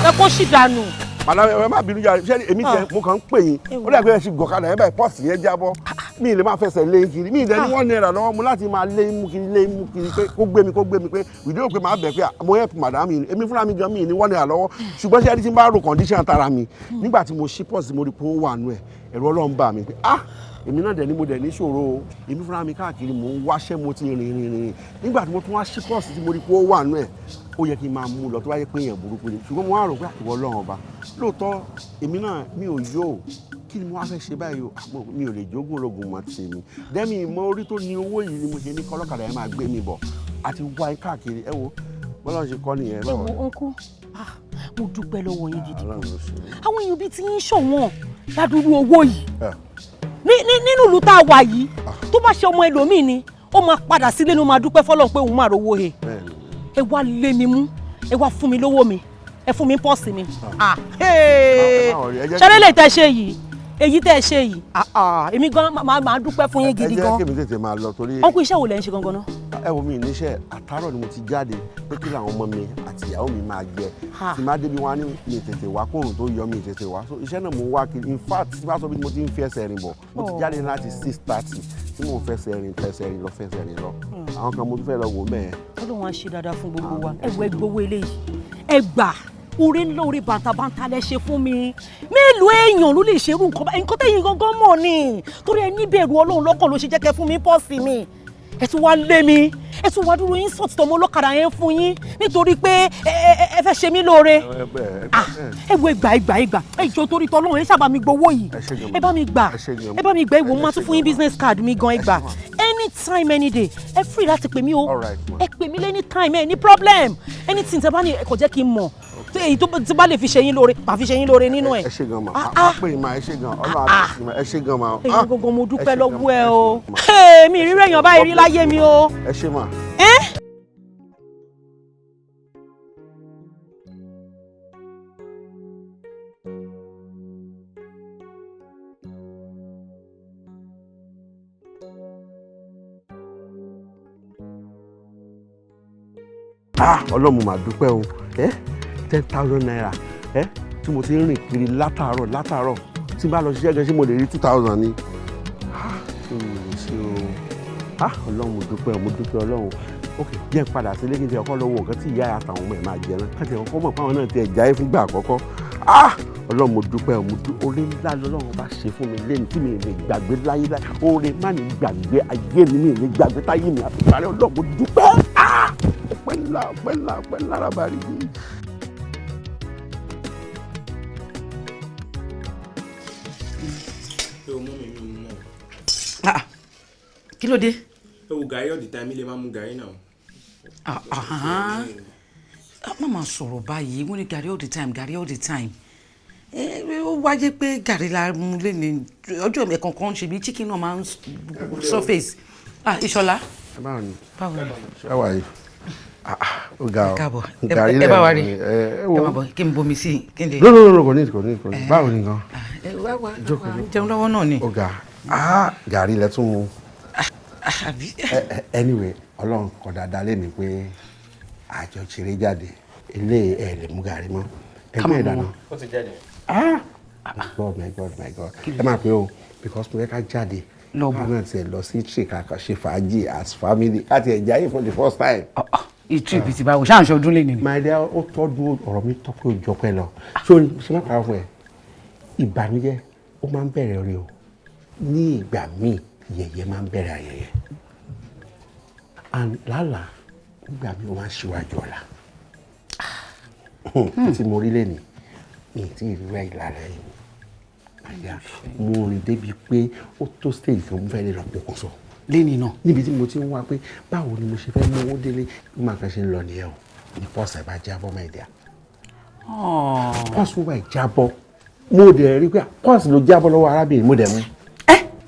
ẹ kó ṣì dànù. Madam, ẹ má bínú jàre. Ṣé èmi tẹ mo kàn ń pè yín, ó dà pé ẹ ṣì gọ̀kadà yẹn báyìí, pọ́ọ̀sì yẹn jábọ́, mi ì lè máa fẹsẹ̀ lé yín kiri, mi ì dẹ̀ ní ₦1 lọ́wọ́ mo láti máa lé mú kiri, lé mú kiri pé kó gbé mi, kó gbé mi, pé ìdí òpè máa bẹ̀ pé mo help madam yìí. Èmi fúnra mi gan, mi ì ní ₦1 lọ́wọ́, ṣùgbọ́n ṣé ẹni tí ń bá ro condition tara mi nígbà tí mo ṣí pọ́ọ̀sì, mo rí pé ó wà nù ẹ̀, ẹ̀rọ Ọlọ́run bà mí pé ah, èmi náà dẹ̀ ní, mo dẹ̀ ní ṣòro o. Èmi fúnra mi káàkiri mò ń wáṣẹ́, mo ti rìn rìn rìn. Nígbà tí mo tún wá ṣí pọ́ọ̀sì tí mo rí pé ó wà nù ẹ̀, ó yẹ kí n máa mú un lọ tó bá yẹ pé èèyàn burúkú ni, ṣùgbọ́n mo wá rò pé àtiwọ́ Ọlọ́run ọba lóòótọ́, èmi náà mi ò yó o. Kí ni mo wá fẹ́ ṣe báyìí o? Àmọ́ mi ò lè jogún ológun mọ́ tèmi dẹ́mi ìmọ̀ orí tó ní owó yìí ni mo ṣe ní kọ́lọ́kadà yẹn máa gbé mi bọ̀ àti wá ẹ káàkiri. Ẹ wo bọ́lá ṣe kọ́ nìyẹn. Ẹ wo, uncle, ah, mo dúpẹ́ lọ́wọ́ yín gidi. Ọlọ́run ló ṣe é. Àwọn èèyàn bíi ti yín ṣọ̀wọ́n ládùúgbò owó yìí Ẹ. ní nínú ìlú tá a wà yìí. Tó bá ṣe ọmọ ẹlòmíì ni, ó máa padà sílé ní, ó máa dúpẹ́ fọlọ́run pé òun máa rówó he. Bẹ́ẹ̀ni. Ẹ wá lé mi mú, ẹ wá fún mi lówó mi, ẹ fún mi pọ́ọ̀sì mi. Ah, Ẹ má worry, ẹ jẹ́ kí- ṣẹlẹ̀ lè tẹ́ ṣe yìí, èyí tẹ́ ṣe yìí, ah, ah, èmi gan máa dúpẹ́ fún yín gidi Ẹ jẹ́ gan. kí èmi tètè máa lọ torí. Uncle, iṣẹ́ wo lẹ ń ṣe gangan náà? Ẹ wo, mi níṣẹ́. Àtàárọ̀ ni mo ti jáde pé kí làwọn ọmọ mi àti ìyàwó mi máa jẹ. Tí má débi, wọn á ní mi tètè wá, kóòrùn tó yọ, mi tètè wá. So iṣẹ́ náà mo ń wá kiri. In fact, tí bá sọ bí mo ti ń fi ẹsẹ̀ rìn bọ̀, mo ti jáde láti 6:30 tí mo ń fẹsẹ̀ rìn, fẹsẹ̀ rìn lọ, fẹsẹ̀ rìn lọ. Àwọn kan mo tún fẹ́ lọ wò mẹ́ẹ̀. Ọlọ́run á ṣe dáadáa fún gbogbo wa. Ẹ wo, ẹ gbowó eléyìí, ẹ gbà. Oore ńlá, oore bàǹtàbàǹtà lẹ ṣe fún mi. Mélòó èèyàn ló lè ṣerú nǹkan báyìí? Nǹkan tẹ̀yìn gangan mọ̀ ni, torí ẹ níbẹ̀rù Ọlọ́run lọ́kàn ló ṣe jẹ́ kẹ́ fún mi pọ́ọ̀sì mi. Ẹ tún wá lé mi, ẹ tún wá dúró insult tọmọ ọlọ́kadà yẹn fún yín nítorí pé ẹ fẹ́ ṣe mí lóore. Ah, ẹ wo, ẹgbà, ẹgbà, ẹgbà, ẹ jọ, torí tọlọ́run, ẹ ṣàbà mi gbowó yìí. Ẹ bá mi gbà, ẹ bá mi gbà. Ẹ wò, mo máa tún fún yín business card mi gan. Ẹ gbà. Anytime, any day, ẹ free láti pè mí o. Ẹ pè mí anytime, ẹ ní problem, anything tẹ bá ní, ẹ kò jẹ́ kí n mọ̀. Èyí tó tí bá lè fi ṣe yín lóore, màá fi ṣe yín lóore nínú ẹ. Ẹ ṣe gan ma, á pè yín ma. Ẹ ṣe gan, Ọlọ́run á pè yín ma. Ẹ ṣe gan ma. Èyí gbogbo, mo dúpẹ́ Ẹ ṣé gan lọ́wọ́ ma, ẹ ẹ o. ṣé gan ma. Mi ìrírí èèyàn báyìí rí láyé mi o. Ẹ ṣe ma. Ẹ́. Ah, Ọlọ́run mà dúpẹ́ o. Ẹ ₦10,000 ẹ tí mo ti ń rìn kiri látàárọ̀ látàárọ̀, tí n bá lọ ṣiṣẹ́ gan, ṣé mo lè rí 2,000 ni? Ah, kí ni mo lè ṣe o? Ah, Ọlọ́run, mo dúpẹ́ o, mo dúpẹ́ Ọlọ́run. Ok, jẹ́ n padà sílé kí n ti ọkọ́ lọ wo nǹkan tí ìyá àtàwọn ọmọ ẹ̀ máa jẹ náà, káàtì ọkọ́ mọ̀ fáwọn náà ti ẹ̀ jáyé fúngbà àkọ́kọ́. Ah, Ọlọ́run, mo dúpẹ́ o, mo dúpẹ́. Oore ńlá lọ́lọ́run bá ṣe fún mi lẹ́nu tí mi lè gbàgbé láyé láyé. Oore má ní gbàgbé ayé mi, mi lè gbàgbé táyé mi àti ìparí. Ọlọ́run, mo dúpẹ́. Ah, ọpẹ́ ńlá, ọpẹ́ ńlá, ọpẹ́ ńlá rábàrí yìí. Ẹ ò mú mi, mi ò mú mọ́. Ah, kí ló dé? Ẹ wo, gàrí all the time, ilé máa mú gàrí náà. Ah, ah, ah, má máa sọ̀rọ̀ báyìí. Wọ́n ní gàrí all the time, gàrí all the time. Ó wáyé pé gàrí la mú lé ní ọjọ́ ẹ̀kan kan, ṣe bí chicken náà máa ń surface. Ah, Ìṣọ̀lá. Báwo ni? Báwo ni? Ṣé wàá yìí? Ah, ah, ó ga ọ. Káàbọ̀. Gàrí Ẹ bá wa rí. lẹ̀ ẹ Ẹ wo. má bọ̀, kí n bomi sí i, kí n lè. No, no, no, kò ní, kò ní, kò ní. Báwo ni gan? Ẹ wá wá. Jókòó. Wá jẹun lọ́wọ́ náà ni. Ó ga. Ah, gàrí lẹ tún mu. Àbí? Anyway, Ọlọ́run kọ dáadáa lé ní pé Àjọ ṣeré jáde. Ilé ẹ̀ lè mú gàrí mọ́. Ẹgbẹ́ ìdáná. Ó ti jáde. Ah! My God, my God, my God. Ẹ máa pè o because mo fẹ́ ká jáde. Lọ́bù. Ká náà tiẹ̀ lọ sí tree ká kàn ṣe fàájì as family. Ká tiẹ̀ jáyé for the first time. Ìtú ìbí ti báwo ṣáà ń ṣọdún lé nìyí. My dear, ó tọ́jú ọ̀rọ̀ mi tọ́pẹ́ òjọpẹ́ lọ. Ṣé o ní ṣe má parọ́ fún ẹ? Ìbànújẹ́ ó máa ń bẹ̀rẹ̀ rí o. Ní ìgbà míì, yẹ̀yẹ́ máa ń bẹ̀rẹ̀ ayẹyẹ. And lálàá, nígbà míì ó máa ń ṣíwájú ọ̀la. Tí mo rí lẹ́nìí, mi ì tí ì rí rẹ̀ ìlànà yìí. Àyà mo rìn débi pé ó tó stage kan mo fẹ́ lè lọ pokùnso. Lẹ́nìí náà. Níbi tí mo ti ń wá pé báwo ni mo ṣe fẹ́ mú owó délé bí màá kan ṣe ń lọ nìyẹn o. Ní pọ́ọ̀sì ẹ̀ bá jábọ́ my dear. Pọ́ọ̀sì wà jábọ́. Mo dẹ̀ rí pé pọ́ọ̀sì ló jábọ́ lọ́wọ́ arábìnrin mo dẹ̀ mú.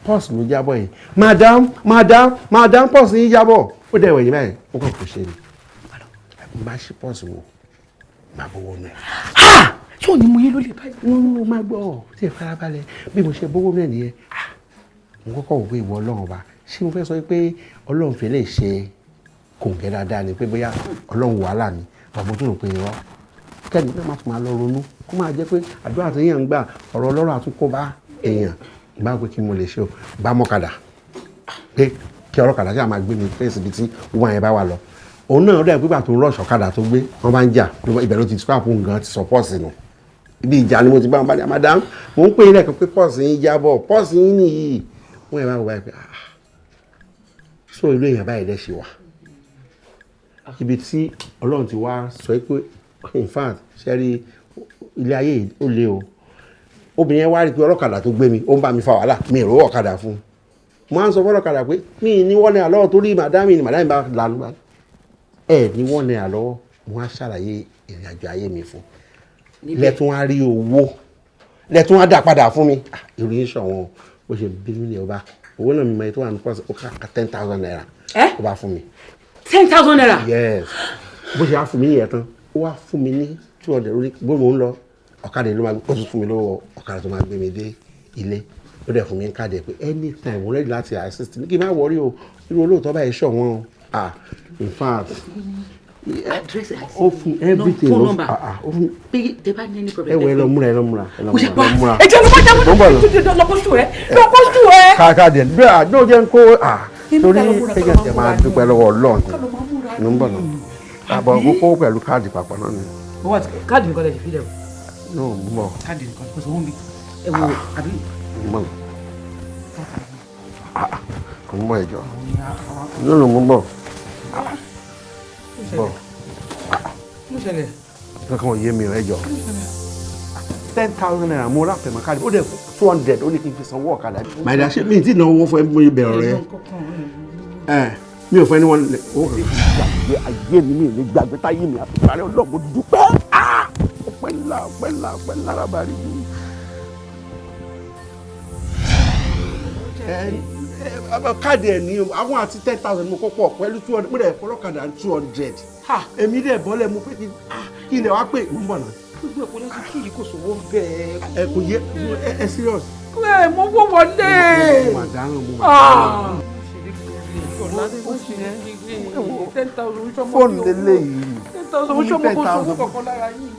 Pọ́ọ̀sì ló jábọ́ yìí. Madam, madam, madam, pọ́ọ̀sì yín jábọ́. Ó dẹ̀ wẹ̀yìn báyìí, ó kàn kò ṣe ni. Mo bá ṣe pọ́ọ̀sì wò, màá bọ́wọ́ nù ẹ̀. Ṣé ò ní mú yín ló lè báyìí? Mo máa gbọ́ ọ tí ẹ farabalẹ̀ bí mo ṣe bówó náà nìyẹn. Mo kọ́kọ́ wò pé ìwọ Ọlọ́run ọba, ṣé mo fẹ́ sọ pé Ọlọ́run fi lè ṣe kòǹgẹ́ dáadáa ni pé bóyá Ọlọ́run wàhálà ni bàbá tó rò pé irọ́. Kẹ́ni náà má tún máa lọ ronú kó máa jẹ́ pé àdúrà tí èèyàn ń gbà ọ̀rọ̀ ọlọ́rọ̀ àtúnkó bá èèyàn. Bá pé kí mo lè ṣe o, bá mọ́kadà pé kí ọlọ́kadà ṣáà máa gbé mi fèsì ibi tí wọ́n yẹn bá wà lọ. Òun náà dẹ̀ pípa tó ń rọ̀ṣọ̀ ọ̀kadà tó gbé wọ́n bá ń jà ibẹ̀ ló ti scrap nǹkan ti support nù. Ibi ìjà ni mo ti bá wọn bá ní madam mo ń pè é lẹ́ẹ̀kan pé pọ́ọ̀sì yín jábọ̀ pọ́ọ̀sì yín nìyí. Wọ́n yẹn bá wọ báyìí pé ah so ìlú èèyàn báyìí dẹ́ ṣe wà. Ibi tí Ọlọ́run ti wá sọ pé in fact ṣe rí ilé ayé yìí ó le o. Obìnrin yẹn wá rí i pé ọlọ́kadà tó gbé mi ó ń bá mi fa wàhálà mi ì rówó ọ̀kadà fún un. Mo á ń sọ fọ́lọ́kadà pé mi ì ní wọ́n náírà lọ́wọ́ torí màdámì ni màdámì bá lanu bá. Ẹ ní wọ́n náírà lọ́wọ́ mo á ṣàlàyé ìrìn àjò ayé mi fún un. Lẹ́tún á rí owó lẹ́tún á dà padà fún mi. Ìròyìn ṣọ̀wọ́n bó ṣe bí mi ní ọba owó náà mi mọ ètò àwọn pọ́sì ó ká 10,000 naira ó bá fún mi. 10,000 naira. Yes, bó ṣe á fún mi nìyẹn tán ó wá fún mi ní 200 lórí bó mo ń lọ ọ̀kadà ló máa ó tún fún mi lọ́wọ́ ọ̀kadà tó máa gbé mi dé ilé ó dẹ̀ fún mi ní káàdì ẹ̀ pé anytime mo ready láti assist mi kí n má worry o irú olóòótọ́ báyìí ṣọ̀wọ́n o. Ah, in fact ó fún everything phone ló number. ó fún Pé tẹ bá ní any problem. ẹ wọ ẹ lọ múra ẹ lọ múra ẹ lọ Ó ṣe múra pa lọ múra. ẹ jẹ́ ló bá jáwé Mo ń bọ̀ lọ. lọ bọ́sù ẹ lọ bọ́sù ẹ. Káàdì ẹ bí àdó jẹ́ ń kó à torí ká lọ múra, ká kéèyàn lọ tẹ̀ máa máa múra dúpẹ́ lọ́wọ́ Ọlọ́run ni mo ń bọ̀ lọ. Àbọ̀ kókó pẹ̀lú káàdì papọ̀ náà ni. Owó àti káàdì nìkan lè ṣe fílẹ̀ o. No, mo ń bọ̀. Káàdì nìkan kò sówó mi. Ẹ wo àbí. Mo ń bọ̀. Mo ń bọ̀ ẹ̀jọ̀. No, no, mo ń bọ̀. Bọ̀. Ló ṣẹlẹ̀. Kankan ò yé mi ò ẹ̀jọ̀. 10,000 naira mo rà pẹ̀mọ́ káàdì ó dẹ̀ 200 ó ní kí n fi sanwó ọ̀kadà. Màdà ṣé mi ì tí ì náwó owó fún ẹ bí mo ṣe bẹ̀rẹ̀ rẹ. Ẹ mi ò fẹ́ ní wọn lẹ owó kan. Gbàgbé ayé mi mi ò ní gbàgbé táyé mi àti ìparí Ọlọ́run mo dúpẹ́. Ọpẹ́ ńlá ọpẹ́ ńlá ọpẹ́ ńlá rábàrí mi. Káàdì ẹ̀ ní àwọn àti 10,000 mo kó pọ̀ pẹ̀lú 200 mo dẹ̀ fọlọ́kadà 200. Èmi dẹ̀ bọ́lẹ̀ mo pé kí ilẹ̀ wá pè mú bọ̀ náà. Gbogbo ẹ̀kọ́ lọ́sí kí yìí kò sówó bẹ́ẹ̀. Ẹ kò yé ẹ serious. Ẹ mo wó wọlé. Mo mà dáràn mo mà dáràn. Fóònù lélẹ́yìí. 10,000 oṣù ọmọ kò sówó kankan lára yìí.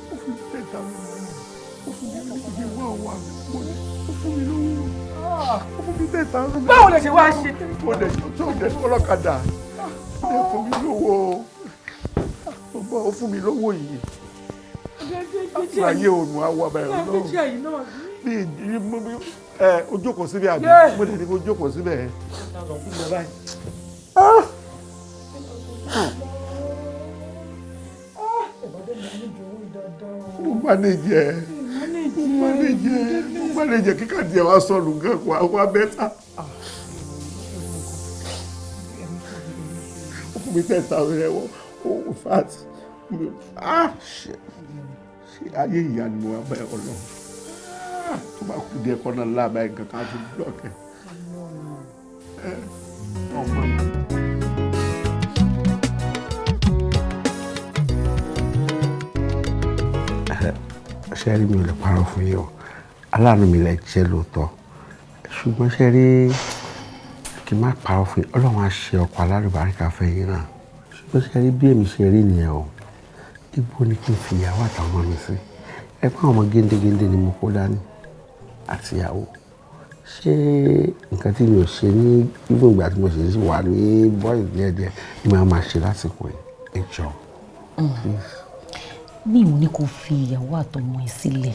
Báwo lè ṣe wá ṣe? Mo dẹ̀ tó dẹ̀ fọlọ́kadà. Ó dẹ̀ fún mi lówó. Ó fún mi lówó yìí. Ayé òòrùn awọ abẹ́rẹ́ lọ́wọ́. Bí ẹ o jókòó síbẹ̀ àbí? Mo dẹ̀ ní kó jókòó síbẹ̀. Mo manage ẹ. Mo manage ẹ. Mo manage ẹ kíkà díẹ̀ wá sọnù gan kó wá bẹ́tà. Ó fún mi 10,000 ẹ̀ wọ́n. Oh, in fact, ṣe ayé ìyá ni mo wá bá ẹ Ọlọ́run. Tó bá kú díẹ̀ kọ́nà láàbá ẹ̀ kankan á ti blọ́ọ̀kì ẹ̀. Ọmọ mi. Ṣé rí mi ò lè parọ́ fún yín o, aláàánú mi lẹ jẹ́ lóòótọ́, ṣùgbọ́n ṣé rí kí n má parọ́ fún yín, Ọlọ́run á ṣe ọkọ alálùbáríkà fẹ́ yín náà. Bó ṣe rí bí èmi ṣe rí nìyẹn o. Ibo ni kí n fi ìyàwó àtàwọn ọmọ mi sí? Ẹ pé àwọn ọmọ géńdégéńdé ni mo kó dání àti ìyàwó. Ṣé nǹkan tí mi ò ṣe ní even ìgbà tí mo ṣe wà ní boys díẹ̀díẹ̀ ni màá máa ṣe lásìkò yìí? Ẹ jọ̀ọ́, please. Mi ò ní kó fi ìyàwó àtọmọ ẹ sílẹ̀.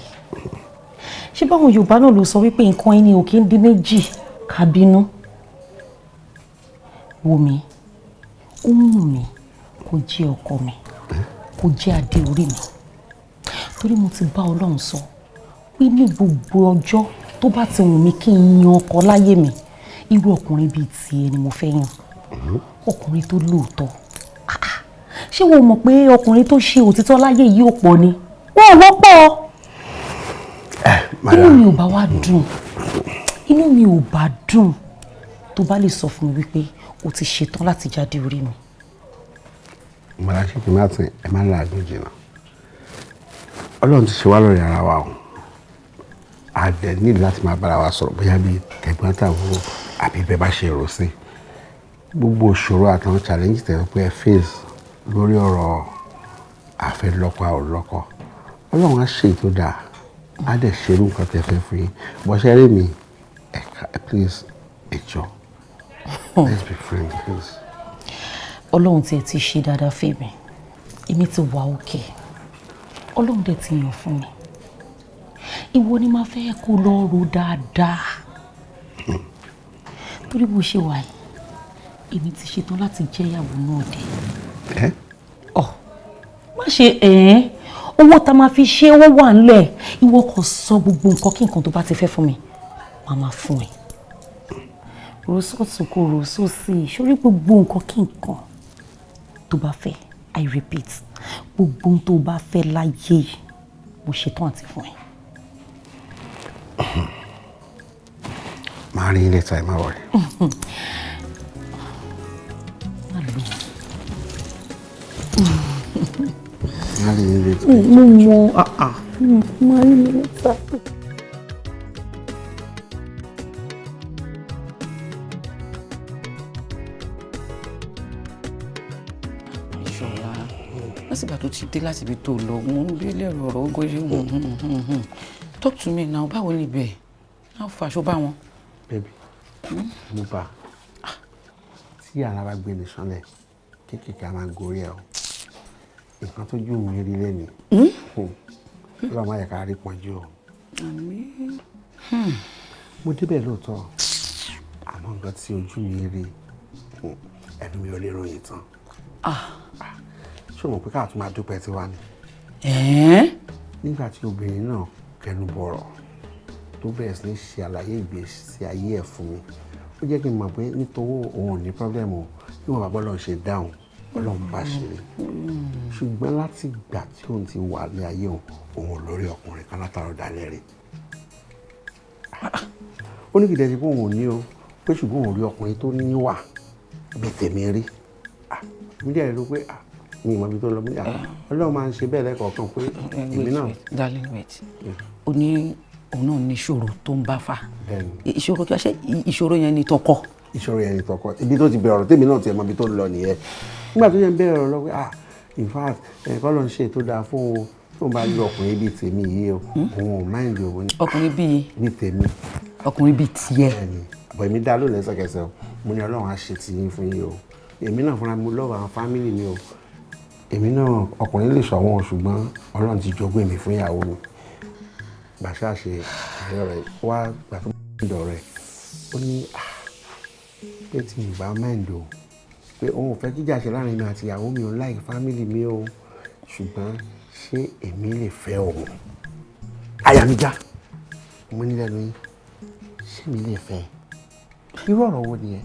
Ṣé báwọn Yorùbá náà ló sọ wípé nǹkan ẹni ò kí ń di méjì ká bínú? Wò mí, ó wù mí kó jẹ́ ọkọ mi, kó jẹ́ adé orí mi, torí mo ti bá Ọlọ́run sọ pé ní gbogbo ọjọ́ tó bá ti wù mí kí n yan ọkọ láyé mi, irú ọkùnrin bíi tiẹ̀ ni mo fẹ́ yàn, ọkùnrin tó lóòótọ́. Ṣé wo mọ̀ pé ọkùnrin tó ṣe òtítọ́ láyé yìí ò pọ̀ ni? Wọ́n ò wọ́pọ̀. Inú mi ò bá wá dùn, inú mi ò bá dùn tó bá lè sọ fún mi wípé o ti ṣetán láti jáde orí mi. Mọ̀lá ṣe kí n má tẹ̀ ẹ má làágùn jìnnà. Ọlọ́run ti ṣe wá lórí ara wa o. A dẹ̀ ní láti máa bára wa sọ̀rọ̀ bóyá bíi tẹ̀gbọ́n tàbúrò àbí bẹ́ẹ̀ bá ṣe rò sí. Gbogbo ìṣòro àtàwọn challenge tẹ̀ pé ẹ face lórí ọ̀rọ̀ àfẹ́lọ́kọ àwòlọ́kọ. Ọlọ́run á ṣe ètò dáa, á dẹ̀ ṣe irú nǹkan tẹ́ fẹ́ fún yín. Bọ́sẹ̀ rí mi, ẹ̀ka, please, ẹ jọ̀ọ́. Let's be friends, please. Ọlọ́run tiẹ̀ ti ṣe dáadáa fún mi, èmi ti wà òkè. Ọlọ́run dẹ̀ ti yàn fún mi. Ìwọ ni máa fẹ́ kó lọ ro dáadáa, torí bó ṣe wà yìí, èmi ti ṣetán láti jẹ́ ìyàwó náà dé. Ọ má ṣe ẹ̀ẹ́n, owó tá máa fi ṣe owó wà ńlẹ̀. Ìwọ kò sọ gbogbo nǹkan kí nǹkan tó bá ti fẹ́ fún mi, màá máa fún ẹ. Rosọ́ọ̀tún kò rosọ́ọ̀sì, sórí gbogbo nǹkan kí nǹkan tó bá fẹ́, I repeat, gbogbo ohun tó bá fẹ́ láyé yìí, mo ṣetán àti fún ẹ. Màá rí yín later, ẹ má worry. Má lọ. Màá rí yín later. Mo mọ àà, máa rí mi later. Ìṣọ̀lá, lásìgbà tó ti dé láti ibi tó lọ, mo ń bí lẹ́rù ọ̀rọ̀ ogun ṣe hùn. Talk to me now, báwo ni ibẹ̀? How far ṣó bá wọn? Baby, mo bá tí ara bá gbé ní sánlẹ̀ kéékèèké a máa gorí ẹ o. Nǹkan tó jù mí rí lẹ́nu. Ọlọ́run má yẹ ká rí pọ́njú o. Àmín. Mo débẹ̀ lóòótọ́, àmọ́ nǹkan tí ojú mi rí, ẹnu mi ò lè ròyìn tán. Ṣé o mọ̀ pé káà tún máa dúpẹ́ tiwa ni? Nígbà tí obìnrin náà kẹnu bọ̀rọ̀ tó bẹ̀rẹ̀ sí ní ṣe àlàyé ìgbésí ayé ẹ̀ fún mi, ó jẹ́ kí n mọ̀ pé nítorí òun ò ní problem o, bí wọn bá bọ́ lọ́n ṣe dáhùn, Ọlọ́run bá ṣe rí. Ṣùgbọ́n láti ìgbà tí òun ti wà ní ayé òun, òun ò lórí ọkùnrin kan látàrọ̀ dalẹ́ rí. Ó ní kìí dẹ̀ ṣe pé òun ò ní o, pé ṣùgbọ́n òun rí ọkùnrin tó níwà bíi tèmi rí. Mi dẹ̀ rò pé mi ì mọ ibi tó lọ, mi ní Ọlọ́run máa ń ṣe bẹ́ẹ̀ lẹ́kọ̀ọ̀kan pé èmi náà. Darling, wait. Ó ní òun náà ní ìṣòro tó ń bá fà. Ìṣòro kí wá ṣe ìṣòro yẹn ni tọkọ. Ìṣòro yẹn ni tọkọ. Ibi tó ti bẹ̀rẹ̀ ọ̀rọ̀ tèmi náà ti ẹ̀ mọ ibi tó ń lọ nìyẹn. Nígbà tó yẹn bẹ̀rẹ̀ ọ̀rọ̀ lọ pé in fact, ẹ̀kọ́ ló ń ṣe tó dáa fún o, tó ń bá yọ ọkùnrin bíi tèmi yìí o, òun ò mind òun ni. Ọkùnrin bíi. Bíi tèmi. Ọkùnrin bíi tiẹ̀. Bẹ́ẹ̀ni, àbọ̀ èmi dá lónìí lẹ́sẹ̀kẹsẹ̀ o. Mo ní Ọlọ́run á ṣe ti yín fún yín o. Èmi náà fúnra mi love àwọn family mi o. Èmi náà ọkùnrin lè ṣọ̀wọ́n, ṣùgbọ́n Ọlọ́run ti jogún èmi fún ìyàwó mi. Bàṣà ṣe àárẹ̀ rẹ̀ wá gbà tó ń dọ̀ rẹ̀. Ó ní pé tí mi bá mind o, pé òun ò fẹ́ kíjà ṣe láàrin mi àti ìyàwó mi o, like family mi o, ṣùgbọ́n ṣé èmi lè fẹ́ òun? Àyà mi já. Mo ní lẹ́nu yín, ṣé mi lè fẹ́? Irú ọ̀rọ̀ wo nìyẹn?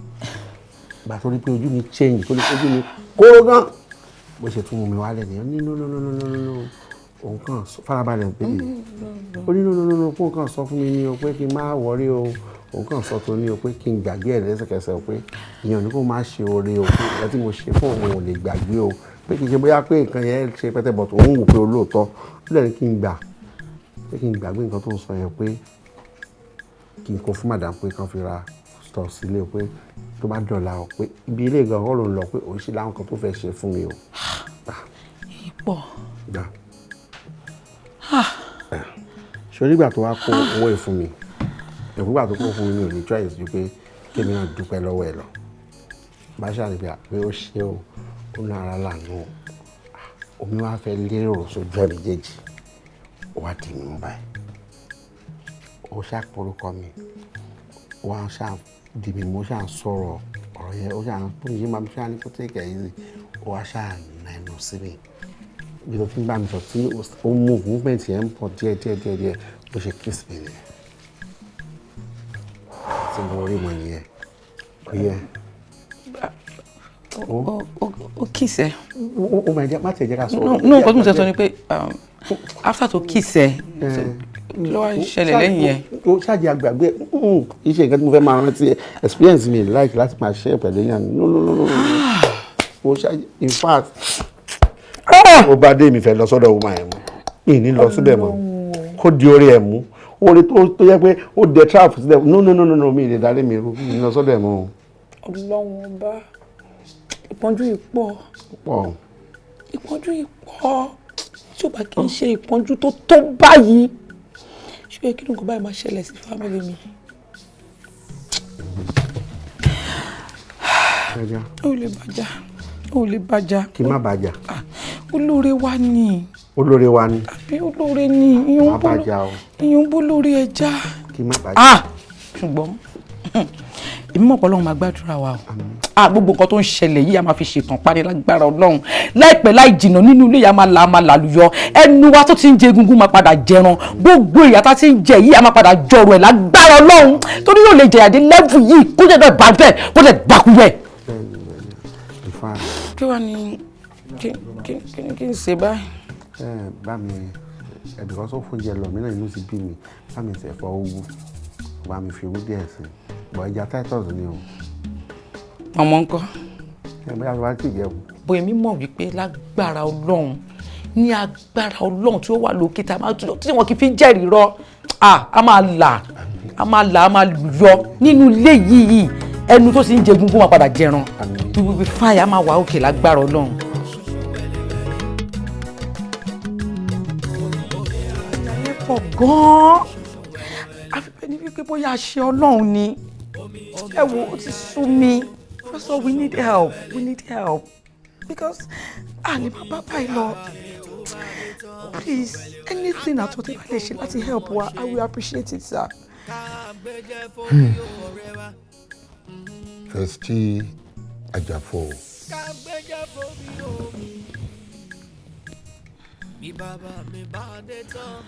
Gbà tó rí pé ojú mi change, tó rí pé ojú mi kóró gan. Bó ṣe tún mú mi wálẹ̀ nìyẹn. Ó ní no, no, no, no, no, no, no. Òun kàn farabalẹ̀ baby. Ó ní no, no, no, no, kó kàn sọ fún mi ní o pé kí n má worry o. Òun kàn sọ tó ní o pé kí n gbàgbé ẹ̀ lẹ́sẹ̀kẹsẹ̀ o, pé ìyẹn ò ní kó má ṣe oore o, pé nǹkan tí mo ṣe fún òun ò lè gbàgbé o. Pé kì í ṣe bóyá pé nǹkan yẹn ṣe pẹ́tẹ́ bọ̀ tó ń wò pé olóòótọ́. Ó dẹ̀ ní kí n gbà, pé kí n gbàgbé nǹkan tó ń sọ yẹn, pé kí n kó fún madam pé kí wọ́n fi ra stuff sílé o, pé Tó bá dọ̀la o, pé ibi ilé gan kọ́ ló ń lọ, pé òun ṣì láwọn kan tó fẹ́ ṣe fún mi o. Pọ̀. Gbà. Ṣé onígbà tó wá kó owó ẹ̀ fún mi, ìgbà tó kó fún mi, mi ò ní choice ju pé kémi náà dúpẹ́ lọ́wọ́ ẹ̀ lọ. Bá ṣáà ní pé ó ṣe o, ó ní ara lànà o. Omi wá fẹ́ lérò sójú ẹ̀ méjèèjì, ó wá dì mí mú báyìí. Ó ṣàpòrúkọ mi, ó wá ṣáà dì mí mú, ó ṣáà ń sọ̀rọ̀ ọ̀rọ̀ yẹn, ó ṣáà ń pè mí, máa ṣáà ní kó take it easy. Ó wá ṣáà nà ẹnu sí mi. Bí tó ti ń bá mi sọ tí ó move, movement yẹn ń pọ̀ díẹ̀ díẹ̀ díẹ̀ díẹ̀, bó ṣe kiss mi nìyẹn. Tí mo rí mọ nìyẹn. Ó yẹ. Ó kiss ẹ? Ó máa jẹ́, má tiẹ̀ jẹ́ ká sọ̀rọ̀. No, nǹkan tí mo sọ ni pé after tó kiss ẹ, kí ló wá ṣẹlẹ̀ lẹ́yìn yẹn? Ó ṣáàjì àgbàgbé iṣẹ́ nǹkan tí mo fẹ́ máa rántí experience mi like láti máa share pẹ̀lú èèyàn. No, no, no, no, ó ṣáàjì, in fact, ó bá dé mi fẹ́ lọ sọ́dọ̀ woman yẹn mọ́, mi ní lọ síbẹ̀ mọ́, kó di orí ẹ̀ mú orí tó yẹ pé ó dẹ trap sílẹ̀. No, no, no, no, no, mi ì lè darí mi rú, mi ní lọ sọ́dọ̀ ẹ̀ mọ́. Ọlọ́run ọba, ìpọ́njú yìí pọ̀. Pọ̀. Ìpọ́njú yìí pọ̀. Tí ó bá kí n ṣe ìpọ́njú tó tó báyìí, ṣé ó yẹ kí nǹkan báyìí máa ṣẹlẹ̀ sí family mi? Ó lè bàjá, ó lè bàjá. Kí n má bàjá? Olóore wa ni. Olóore wa ni. Àbí olóore ni. Má bàjá o. Ìyún bó lórí ẹja. Kí n má bàjá. Ṣùgbọ́n èmi mọ̀ pé Ọlọ́run máa gbàdúrà wa o. Gbogbo nǹkan tó ń ṣẹlẹ̀ yìí, a máa fi ṣètàn parí lágbára Ọlọ́run. Láìpẹ́ láì jìnnà, nínú ilé yìí, a máa là, a máa làlùyọ. Ẹnu wa tó ti ń jẹ egungun máa padà jẹran. Gbogbo ìyà tá ti ń jẹ yìí, a máa padà jọrọ ẹ̀ lágbára Ọlọ́run, torí yóò lè jẹ̀yà dé level yìí kó jẹ́ bẹ́ẹ̀ bá bẹ́ẹ̀ kó jẹ́ gbàkú bẹ́ẹ̀. Kí wàá ní kí n ṣe báyìí? Ẹ bá mi ẹ, because ó fún jẹ lọ mí náà, inú ti bí mi. Bá mi tẹ̀ fọ́ owó, bá mi fi owó díẹ̀ sí i bọ̀, ẹja Titus ni o. Ọmọ ńkọ́? Ẹ bóyá wàá tì jẹun. Bóyá èmi mọ̀ wípé lágbára Ọlọ́run, ní agbára Ọlọ́run tí ó wà lókè tá a máa tún tí wọn kì í fi jẹ́rìí rọ, a máa là, a máa là, a máa yọ nínú ilé yìí. Ẹnu tó sì ń jẹ egungun máa padà jẹran. We will be fine, a máa wà òkè lágbára Ọlọ́run. Ìyẹn pọ̀ gan-an, àfi bẹ́ẹ̀ ni wípé bóyá a ṣe Ọlọ́run ni. Ẹ wo, ó ti sú mi. First of all, we need help, we need help, because a lè má bá báyìí lọ. Please, anything at all tí bá lè ṣe láti help wa, I will appreciate it, sir. Festi Ajafo.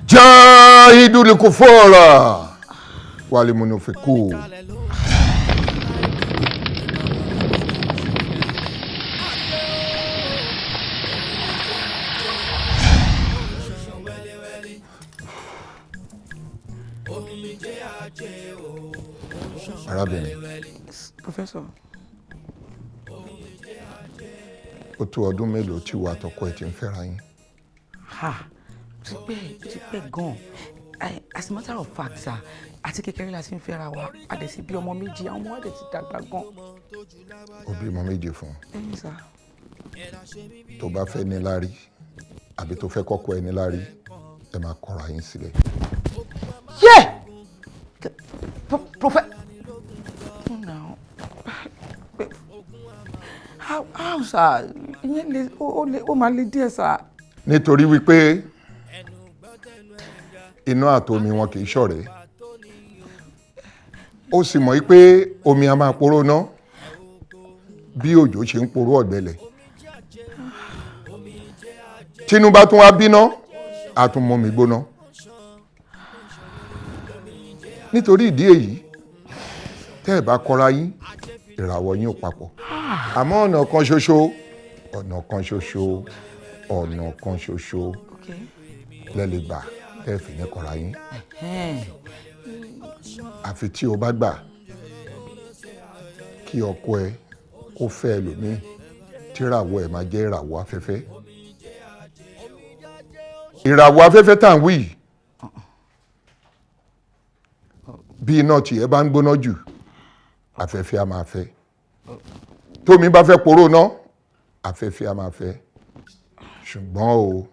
Jahidul kufara wal munafiqun. Arábìnrin. Professor. Ó tó ọdún mélòó tí ìwà àtọkọ ẹ̀ ti ń fẹ́ra yín? Ha, ó ti pẹ́, ó ti pẹ́ gan-an. As a matter of fact, sir, àti kékeré la ti ń fẹ́ra wa. A dẹ̀ ti bí ọmọ méjì, àwọn ọmọ wa dẹ̀ ti dàgbà gan. Ó bímọ méjì fún un? Bẹ́ẹ̀ni, sir. Tó bá fẹ́ ní láárí, àbí tó fẹ́ kọ́kọ́ ẹ ní láárí, ẹ máa kọra yín sílẹ̀. Yeah! Prophet. No. How, sir? Ìyẹn le, ó le, ó máa le díẹ̀, sir. Nítorí wípé iná àtomi wọn kì í ṣọ̀rẹ́. Ó sì mọ̀ wípé omi a máa poró ná bí òjò ṣe ń poró ọ̀gbẹlẹ̀. Tínú bá tún wá bíná, a tún mú mi gbóná. Nítorí ìdí èyí, tẹ́ ẹ̀ bá kọra yín, ìràwọ̀ yín ò papọ̀. Àmọ́ ọ̀nà kan ṣoṣo, ọ̀nà kan ṣoṣo, ọ̀nà kan ṣoṣo lẹ lè gbà tẹ́ ẹ fi ní kọra yín. Àfi tí o bá gbà kí ọkọ ẹ kó fẹ́ ẹlòmíì tí ìràwọ̀ ẹ̀ máa jẹ́ ìràwọ̀ afẹ́fẹ́. Ìràwọ̀ afẹ́fẹ́ tá à ń wí yìí, bí iná tiẹ̀ bá ń gbóná jù, afẹ́fẹ́ á máa fẹ́. Tómi bá fẹ́ poró ná, afẹ́fẹ́ a máa fẹ́. Ṣùgbọ́n o,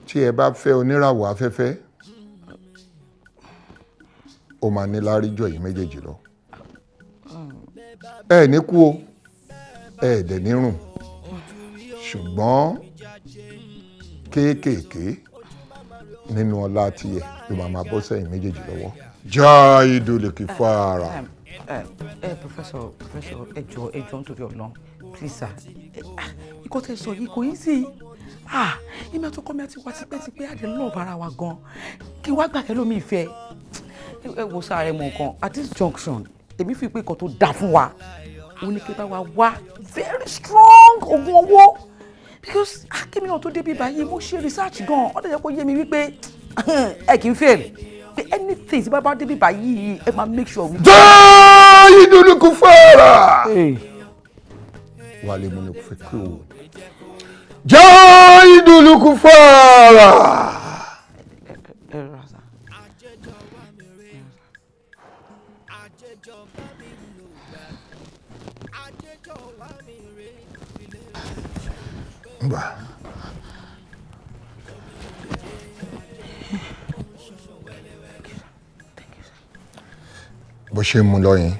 tí ẹ bá fẹ́ oníràwọ̀ afẹ́fẹ́, ó máa ní láárí jọ yìí méjèèjì lọ. Ẹ ní kú o, ẹ dẹ̀ ní rùn. Ṣùgbọ́n kéékèèké nínú ọlá tiẹ̀ ló máa bọ́ sẹ́yìn méjèèjì lọ́wọ́. Já ìdòlè kì fara. Professor, ẹ jọ̀ọ́, ẹ jọ̀ọ́, nítorí Ọlọ́run, please sir. Ikọ́ tẹ sọ yìí kò yí sí. Èmi àtọkọ mi àti wa tipẹ́tipẹ́, àdé love ara wa gan. Kí wá gbà kẹ́ lómi ìfẹ́. Ẹ wo sáré mọ nǹkan, at this junction, èmi fi pé nǹkan tó dáa fún wa. Ó ní kí bá wa wá very strong oògùn owó. Because kémi náà tó débi báyìí, mo ṣe research gan. Ó dẹ̀ jẹ́ kó yé mi wípé ẹ kì í fail. Pé anything tí bá bá débi báyìí, ẹ máa make sure. Já ìdòlè kì fara. Wàlẹ̀ mo ní kò fẹ́ kí o. Já ìdòlè kì fara. Ẹ rà sá. Ngbà. Bó ṣe ń mú lọ yẹn,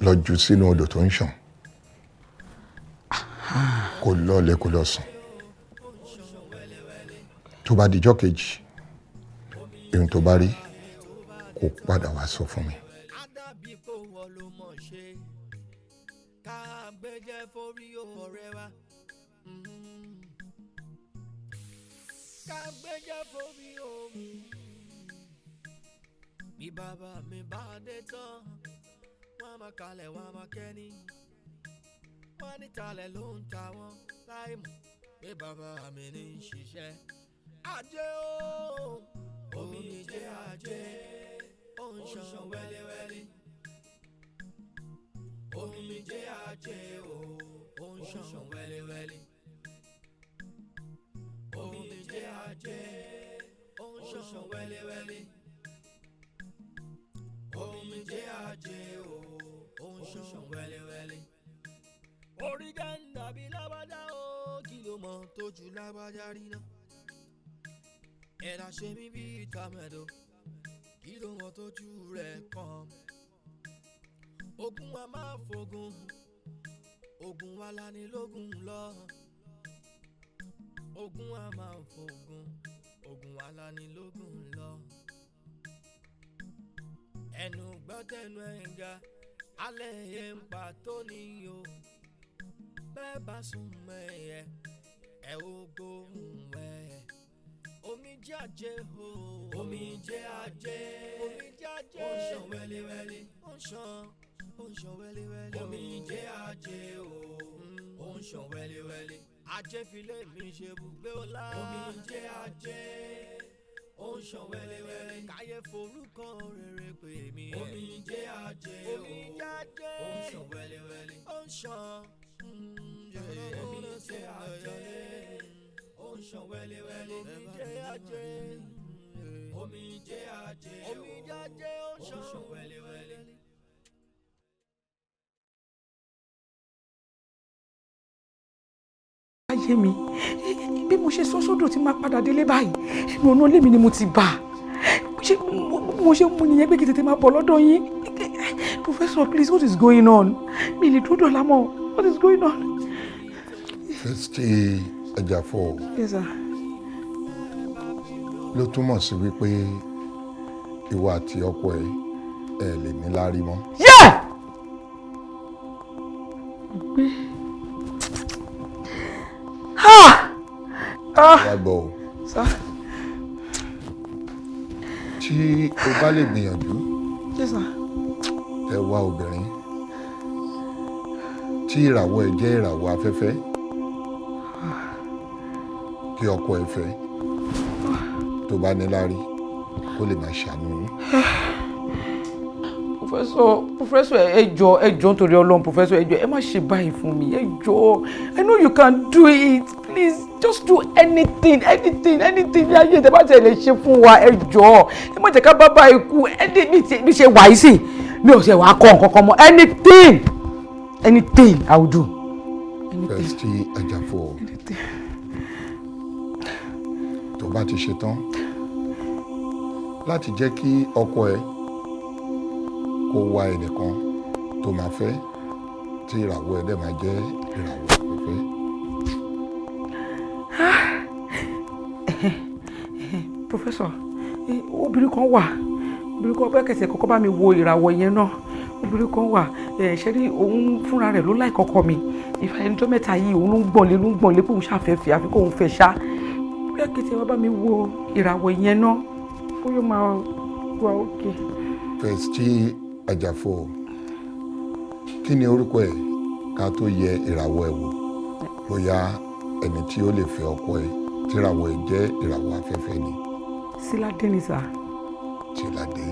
lọ jù sínú odò tó ń ṣàn. Kò lọlẹ̀, kò lọ sùn. Tó bá dijọ́ kejì, ohun tó bá rí, kó padà wá sọ fún mi. Bí bàbá mi bá dé tán, wọ́n máa kalẹ̀, wọ́n máa kẹ́ni. Wọ́n ní talẹ̀ ló ń ta wọ́n láì mọ̀ pé bàbá mi ní í ṣiṣẹ́. Ajé o, omi jẹ́ ajé, ó ń ṣàn wẹ́lẹ́wẹ́lẹ́. Omi jẹ́ ajé o, ó ń ṣàn wẹ́lẹ́wẹ́lẹ́. Omi jẹ́ ajé, ó ń ṣàn wẹ́lẹ́wẹ́lẹ́. Omi jẹ́ ajé o, ó ń ṣàn wẹ́lẹ́wẹ́lẹ́. Orí gàǹdà bí lábájá o, kí ló mọ̀ tójú lábájá rí náà? Ẹ̀dá ṣe mí bí tàmẹ̀dọ̀, kí ló mọ̀ tójú rẹ̀ kàn? Ogun wa máa fogun, ogun wa lanilógun lọ. Ogun wa máa fogun, ogun wa lanilógun lọ. Ẹnu gbọ́tẹ̀nu ẹ̀ǹgà, alẹ́ yẹn ń pa tó ní o. Bẹ́ẹ̀ bá sùn mẹ́yẹ, ẹ ó gbóhùn ẹ̀. Omi jẹ́ ajé o, omi jẹ́ ajé, omi jẹ́ ajé, ó ń ṣàn wẹ́lẹ́wẹ́lẹ́, ó ń ṣàn, ó ń ṣàn wẹ́lẹ́wẹ́lẹ́. Omi jẹ́ ajé o, ó ń ṣàn wẹ́lẹ́wẹ́lẹ́. Ajé filé mi ṣe bùgbé ọlá. Omi jẹ́ ajé, ó ń ṣàn wẹ́lẹ́wẹ́lẹ́. Káyé forúkọ rere pè mí. Omi jẹ́ ajé o, omi jẹ́ ajé, ó ń ṣàn wẹ́lẹ́wẹ́lẹ́, ó ń ṣàn. Omi jẹ́ ajé, ó ń ṣàn wẹ́lẹ́wẹ́lẹ́. Omi jẹ́ ajé, omi jẹ́ ajé, omi jẹ́ ajé, ó ń ṣàn wẹ́lẹ́wẹ́lẹ́. Ayé mi, bí mo ṣe sọ sódò tí máa padà délé báyìí, ẹnu ọ̀nà ilé mi ni mo ti bà. Mo ṣe mú nìyẹn pé kí tètè máa bọ̀ lọ́dọ̀ yín. Professor, please, what is going on? Mi lè dúró dọ̀la mọ́. What is going on? First Ejafo. Yes, sir. Ló túmọ̀ sí wípé ìwọ àti ọkọ ẹ ẹ lè ní láárí mọ́. Yeah! Wá gbọ́ o. Sir. Tí o bá lè gbìyànjú. Yes, sir. Ẹ wá obìnrin tí ìràwọ̀ ẹ jẹ́ ìràwọ̀ afẹ́fẹ́ kí ọkọ ẹ fẹ́, tó bá ní láárí kó lè máa ṣàánú yín. Professor, ẹ jọ̀ọ́, ẹ jọ̀ọ́, nítorí Ọlọ́run, Professor, ẹ jọ̀ọ́, ẹ má ṣe báyìí fún mi, ẹ jọ̀ọ́. I know you can do it, please, just do anything, anything, anything ní ayé tẹ́ bá tẹ̀ lè ṣe fún wa, ẹ jọ̀ọ́. Ẹ má jẹ́ ká bá bá ikú, ẹni bí ṣe wà yìí sí. Mi ò ṣe wàá kọ́ nǹkan kan mọ́. Anything, anything I will do. Bestie Ajafo, tó bá ti ṣe tán láti jẹ́ kí ọkọ ẹ kó wá ẹnìkan tó máa fẹ́, tí ìràwọ̀ ẹ dẹ̀ máa jẹ́ ìràwọ̀ afẹ́fẹ́. Professor, obìnrin kan wà, obìnrin kan bẹ́ẹ̀ kẹsẹ̀ kọ́kọ́ bá mi wo ìràwọ̀ yẹn náà. Obìnrin kan wà, ṣe rí òun fúnra rẹ̀ ló láì kọ́kọ́ mi. Ìfà ẹni tó mẹ́ta yìí, òun ló ń gbọ̀n lé, ló ń gbọ̀n lé pé òun ṣàfẹ́fẹ́ àfi kóun fẹ́ ṣá. Bẹ́ẹ̀ kẹsẹ̀ wá bá mi wo ìràwọ̀ yẹn náà, bóyá máa wà òkè. Bestie Ajafo, kí ni orúkọ ẹ ká tó yẹ ìràwọ̀ ẹ wò bóyá ẹni tí ó lè fẹ́ ọkọ ẹ tí ìràwọ̀ ẹ jẹ́ ìràwọ̀ afẹ́fẹ́ ni? Síládé ni sà. Síládé.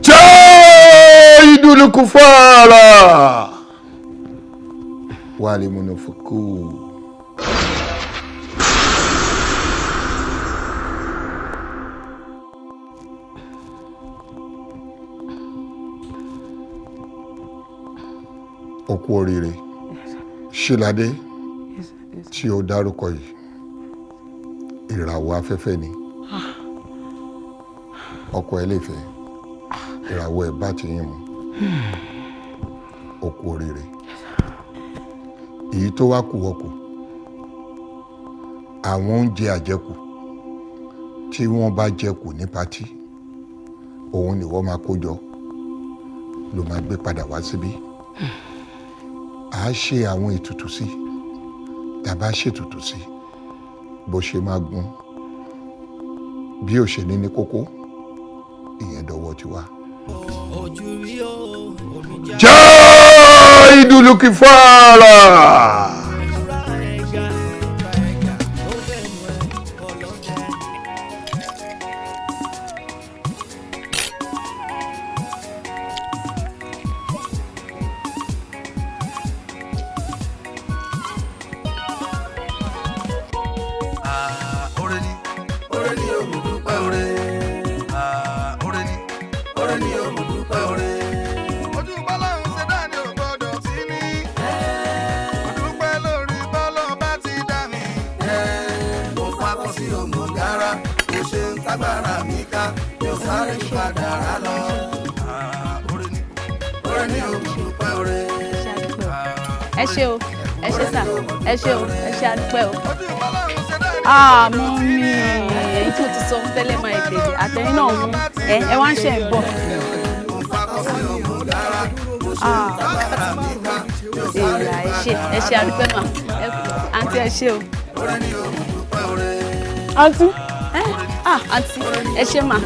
Jẹ́ ìdúlùkù fara wàlẹ̀ múnafukú. Ó kú oríire. Ṣíládé tí ó dárúkọ yìí, ìràwọ̀ afẹ́fẹ́ ni. Ọkọ ẹ lè fẹ́, ìràwọ̀ ẹ bá ti yín mu. Ó kú oríire. Èyí tó wá kù wọ́kù, àwọn oúnjẹ àjẹkù tí wọ́n bá jẹkù ní patí, òun ni wọ́n máa kó jọ ló máa gbé padà wá síbí. À á ṣe àwọn ètùtù sí, tàbá ṣètùtù sí, bó ṣe máa gún bí ó ṣe ní ní kókó, ìyẹn dọwọ́ tiwa. Jẹ́ ìdúlùkì fara. Ẹ ṣé o, ẹ ṣé sà, ẹ ṣé o, ẹ ṣé, àdúpẹ́ o. Ah, mummy, èyí tí mo ti sọ fún tẹ́lẹ̀ máa tètè àtẹ̀yìn náà mú ẹ ẹ wá ń ṣe ń bọ̀. Ah, èyà, ẹ ṣé, ẹ ṣé, àdúpẹ́ mà, àǹtí, ẹ ṣé o. Àǹtí. Ah, àǹtí, ẹ ṣé mà,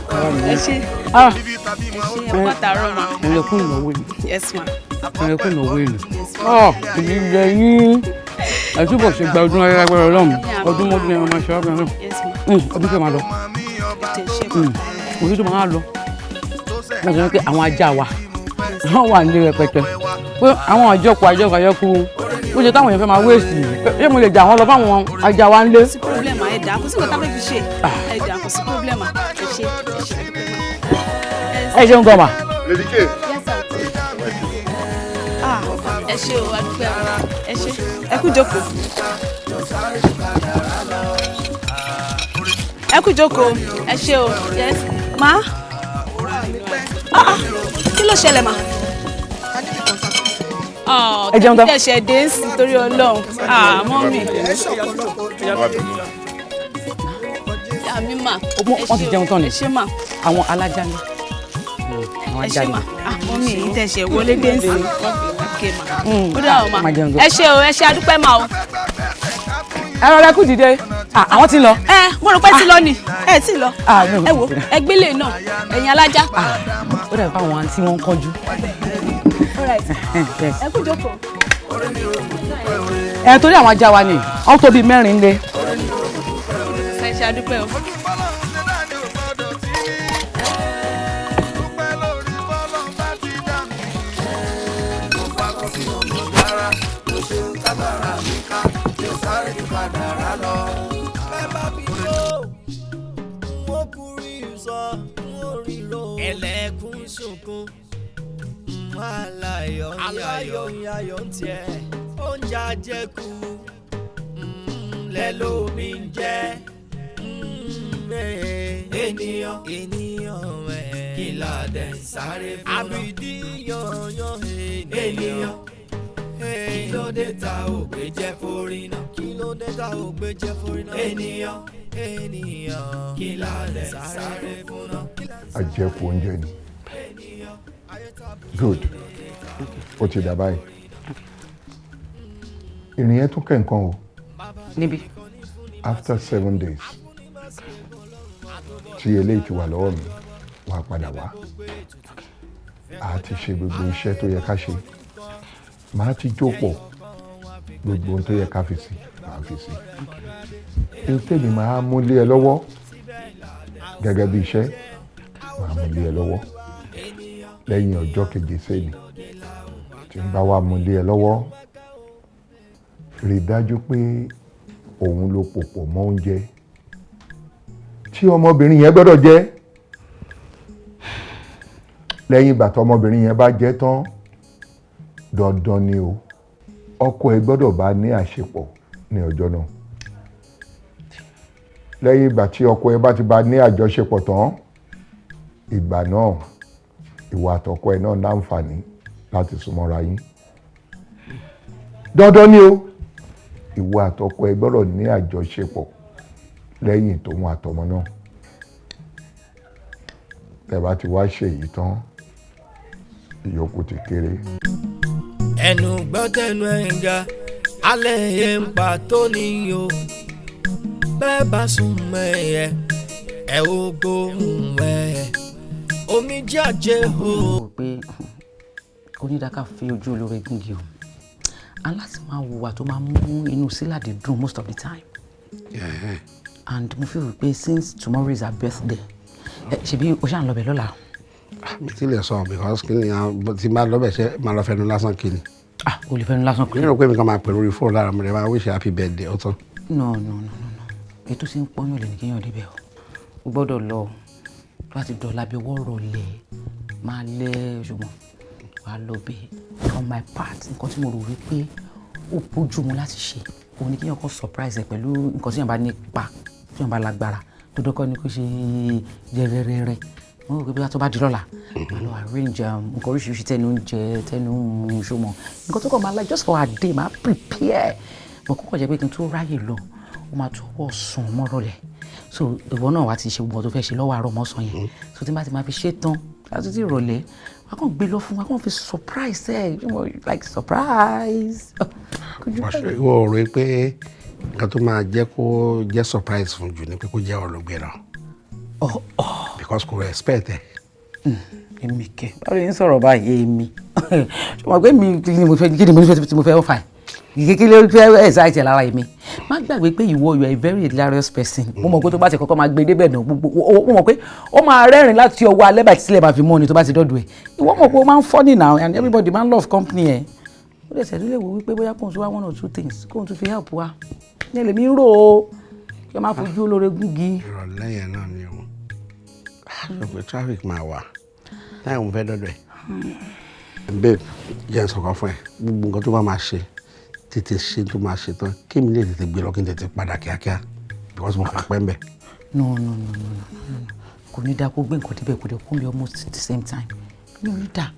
ẹ ṣé, ẹ ṣé, ẹ kú àtàárọ̀ mà. Ẹ kú ìnáwó yìí. Yes ma. Ẹ kú ìnáwó yìí. Ọ kìí yẹ yín. Ẹ túbọ̀ ṣe gba ọdún ayé agbára Ọlọ́run. Ọdún mọ́dún ni ẹ máa ṣe ọgbà náà. Ọdún fẹ́ máa lọ. Òṣìṣẹ́ tó máa lọ. Wọ́n sọ pé àwọn ajá wa wọ́n wà ní rẹpẹtẹ. Pé àwọn àjọkù àjọkù àjọkù ó ṣe táwọn èèyàn fẹ́ máa wéèsì. Ṣé mo lè jà wọ́n lọ fáwọn ajá wa ń lé? Kò sí problem, ẹ dà, kò sí nǹkan tá a fẹ́ fi ṣe. Ẹ dà, kò sí problem, ẹ ṣé, ẹ ṣé, àdúpẹ́ mà. Ẹ ṣeun gan ma. Lady K. Yes sir. Ah, ẹ ṣé o, àdúpẹ́ o, ẹ ṣé, ẹ kú jókòó. Ẹ kú jókòó, ẹ ṣé o. Yes ma. Ah, ah, kí ló ṣẹlẹ̀ ma? Ẹ jẹun tán. Ẹ ṣẹ̀ dé ń sìn torí Ọlọ́run. Ah, mummy. Àmì mà. Wọ́n ti jẹun tán ni. Ẹ ṣé mà. Àwọn alájà ni. Ẹ ṣé mà. Ah, mummy, èyí tẹ̀ ṣẹ̀ wọlé dé ń sìn. Ok mà. Ó dà o mà. Má jẹun gan. Ẹ ṣé o, ẹ ṣé, àdúpẹ́ mà o. Ẹ rọra kú dìde. Àwọn ti lọ. Ẹ mo rò pé ti lọ ni. Ẹ ti lọ. Ah, no. Ẹ wo, ẹ gbélé náà, ẹ̀yin alájà. Ó dàbí àwọn àǹtí wọn ń kánjú. All right. Yes. Ẹ kú jókòó. Ẹ torí àwọn ajá wa ni, wọ́n tó bíi mẹ́rin lé. Ẹ ṣé, àdúpẹ́ o. Sunkún. Aláyọ̀ ń yayọ̀ ń tiẹ̀, oúnjẹ àjẹkù lẹ́lómi ń jẹ́. Ènìyàn, ènìyàn, kí la dẹ̀ ń sáré fún náà? Àbìdí yanyan ènìyàn, kí ló dé ta ò gbé jẹ́ forí náà? Kí ló dé ta ò gbé jẹ́ forí náà? Ènìyàn, ènìyàn, kí la dẹ̀ ń sáré fún náà? Àjẹkù oúnjẹ ni. Good, ó ti dà báyìí. Ìrìn yẹn tún kẹ̀ nǹkan o. Níbi. After 7 days tí eléyìí ti wà lọ́wọ́ mi, wàá padà wá. A ti ṣe gbogbo iṣẹ́ tó yẹ ká ṣe, màá ti jópọ̀ gbogbo ohun tó yẹ ká fi sí, màá fi sí. Ní tèmi, màá mú lé ẹ lọ́wọ́ gẹ́gẹ́ bí iṣẹ́, màá mú lé ẹ lọ́wọ́ lẹ́yìn ọjọ́ 7 sẹ́ni. Tí n bá wá mú lé ẹ lọ́wọ́, rí i dájú pé òun ló pò pọ̀ mọ́ oúnjẹ tí ọmọbìnrin yẹn gbọ́dọ̀ jẹ. Lẹ́yìn ìgbà tí ọmọbìnrin yẹn bá jẹ tán, dandan ni o, ọkọ ẹ gbọ́dọ̀ bá ní àṣepọ̀ ní ọjọ́ náà. Lẹ́yìn ìgbà tí ọkọ ẹ bá ti bá ní àjọṣepọ̀ tán, ìgbà náà ìwọ àtọkọ ẹ náà láǹfààní láti súnmọ́ra yín. Dandan ni o, ìwọ àtọkọ ẹ gbọ́dọ̀ ní àjọṣepọ̀ lẹ́yìn tòun àtọmọ náà. Tẹ́ bá ti wá ṣe èyí tán, ìyókù ti kéré. Ẹnu gbọ́ tẹnu ẹ̀ ń ga alẹ́ yẹn ń pa tó níyò. Bẹ́ẹ̀ bá sùn mẹ́yẹ, ẹ ò gbóhùn ẹ̀ omi jáde o. Mo rò pé kò ní dáká fi ojú olóore gúngi o, a láti máa hùwà tó máa mú inú sílàdì dùn most of the time, and mo feel pé since tomorrow is her birthday, ṣebí o ṣáà ń lọ bẹ̀ lọ́la? Mi ti lè sọ, because kí ni tí n bá lọ bẹ̀, ṣe máa lọ fẹnu lásán kí ni? Ah, o lè fẹnu lásán kí. Mi rò pé mi kàn máa pè lórí fóònù lára mi rẹ̀, máa wish happy birthday, ó tán. No, no, no, no, no, ètò sì ń pọ́nyàn lè ní kéèyàn débẹ̀ o. O gbọ́dọ̀ lọ láti dọ̀la bí ọwọ́ rọlẹ̀ máa lẹ́, ṣùgbọ́n wàá lọ bẹ̀. On my part, nǹkan tí mo rò wípé ó bójú mu láti ṣe òun ni kéèyàn kàn surprise ẹ pẹ̀lú nǹkan tí èèyàn bá nípa, tí èèyàn bá lágbára tó dọ́kọ́ ni kó ṣe jẹrẹrẹrẹ. Mo rò pé bí wàá tó bá di lọ́la, màá lọ arrange nǹkan oríṣiríṣi tẹnu ń jẹ, tẹnu ń mu, ṣùgbọ́n nǹkan tó kàn máa like just for a day, máa prepare, but kókò jẹ́ pé kí n tó ráyè lọ, ó máa tó ọwọ́ sùn mọ́rọ̀lẹ́. So ìwọ náà wàá ti ṣe gbogbo tó fẹ́ ṣe lọ́wọ́ àárọ̀ mọ́sàn yẹn, so tí n bá ti máa fi ṣe tán láti ti ìrọ̀lẹ́, wàá kàn gbé lọ fún wa, kàn fi surprise ẹ, like surprise. Ìwọ rò pé nǹkan tó máa jẹ́ kó jẹ́ surprise fún jù ni pé kó jẹ́ ọlọ́gbẹ́ lọ, because kò respect ẹ. Èmi kẹ, báwo ni ń sọ̀rọ̀ báyìí? Èmi ṣé mo pé mi kí ni mo fẹ́, kí ni mo fẹ́ tí mo fẹ́ ọ̀fà kékeré fẹ́ excite ẹ̀ lára èmi? Má gbàgbé pé ìwọ, you are a very hilarious person. Mo mọ̀ pé tó bá ti kọ́kọ́ máa gbé débẹ̀ náà, gbogbo mo mọ̀ pé ó máa rẹ́rìn láti ọwọ́ alẹ́ bàtí sílẹ̀ máa fi mọ́ ni. Tó bá ti dọ́dọ̀ ẹ̀, ìwọ mọ̀ pé ó máa ń funny now, and everybody máa ń love company ẹ̀. Ó lè ṣẹ̀dú lè wò wípé bóyá kóun tún wá one or two things, kóun tún fi help wa ní ẹlẹ́mí ń rò ó, kí ẹ má fojú olóore gúngi. Ìrọ̀lẹ́ yẹn náà ni o, sọ pé traffic máa wà táyà òun fẹ́ dọ́dọ̀ ẹ̀. Babe, jẹ́ n sọ̀kan fún ẹ. Gbogbo nǹkan tó bá máa ṣe, tètè ṣe tó máa ṣe tán, kí mi lè tètè gbé lọ, kí n tètè padà kíákíá, because mo fẹ́ pẹ́ ń bẹ̀. No, no, no, no, no, no, kò ní dáa kó gbé nǹkan débẹ̀, kó dé kó mi almost the same time. Mi ò ní dáa.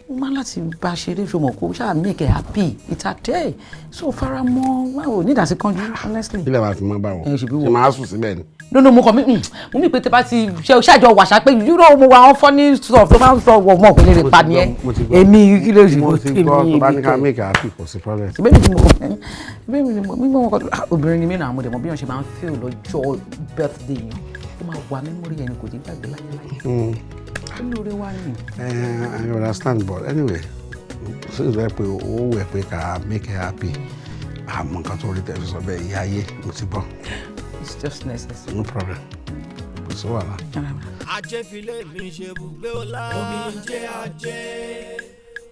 Mo máa láti bá a ṣeré, ṣùgbọ́n kó ṣáà make her happy. It's her day, so fara mọ́. Báwo ní ìdásí kanjú, honestly. Ilé wa fi mọ́ báwo? Ẹ ṣe bí wo. Ṣe máa sùn síbẹ̀ ni? No, mo kàn mí, mo mí pé tẹ bá ti ṣe ṣáàjọ wàṣà pé mo wà àwọn funny stuff tó máa ń sọ wọ̀ mọ́ òpin lè pa ni ẹ. Mo ti gbọ́. Èmi kí ló ṣe? Mo ti gbọ́, tó bá ní ká make her happy, kò sí problem. Ṣe bẹ́ẹ̀ ni mo bẹ́ẹ̀ ni mo mímọ́ wọn kọ́. Obìnrin ni mí náà, mo dẹ̀ mọ̀ bí wọ́n ṣe máa ń feel lọ́jọ́ birthday yẹn. Ó máa wà memory ẹni, kò ní gbàgbé láyéláyé. Olóore wa ni. I understand, but anyway, since wẹ́ pé owó wẹ̀ pé ká make her happy, àmọ́ nǹkan tó rí tẹ̀sí sọ bẹ́ẹ̀, ìyá ayé, mo ti gbọ́. It's just necessary. No problem, kò sí wàhálà. Ajé filé mi ṣe bùgbé ọlá. Omi jẹ́ ajé.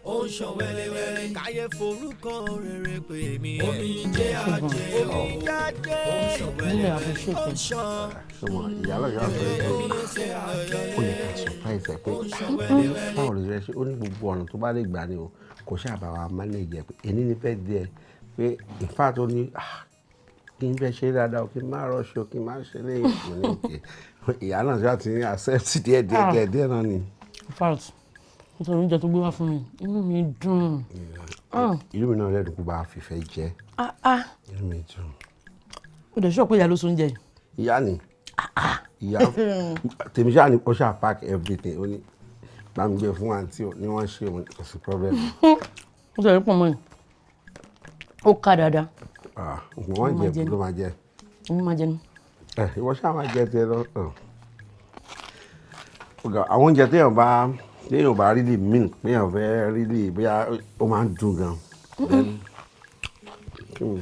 Ó ń ṣàn wẹ́lẹ́wẹ́lẹ́. Káyé forúkọ rere pè mí. Omi jẹ́ ajé. Omi jáde. Ó ń ṣàn wẹ́lẹ́wẹ́lẹ́. Ó ń ṣàn. Ṣọmọ ìyá lọ́yọ̀ àti ẹ̀ ó yẹ ká surprise ẹ pé báwo ló ṣe ṣe. Ó ní gbogbo ọ̀nà tó bá lè gbà ni o, kò ṣáà bá wa manage ẹ pé èní ní fẹ́ di ẹ pé in fact ó ní kí n fẹ́ ṣe dáadáa o, kí n má rush o, kí n má ṣe léyìn. Mo ní òkè, ìyá náà ṣáà ti ní accept díẹ̀ díẹ̀ díẹ̀ díẹ̀ náà ni. In fact, nítorí oúnjẹ tó gbé wá fún mi, inú mi dùn. Inú mi náà lẹ́dùn kó bá a fìfẹ́ jẹ. Inú mi dùn. Ó dẹ̀ sọ pé ìyá ló sọ oúnjẹ yìí. Ìyá ni, ìyá tèmi ṣáà ni. Ó ṣáà pack everything, ó ní bá mi gbé fún àǹtí ò ní wọ́n ṣe òun, kò sí problem. Ó sọ pọ̀ mọ́ ẹ̀, ó ká dáadáa. Wọ́n jẹ ló máa jẹ. Èmi máa jẹ ní. Ẹ ìwọ ṣáà máa jẹ tiẹ̀ lọ. Àwọn oúnjẹ téèyàn bá really mean, téèyàn fẹ́ really, bóyá ó máa ń dùn gan. Then, kí ni?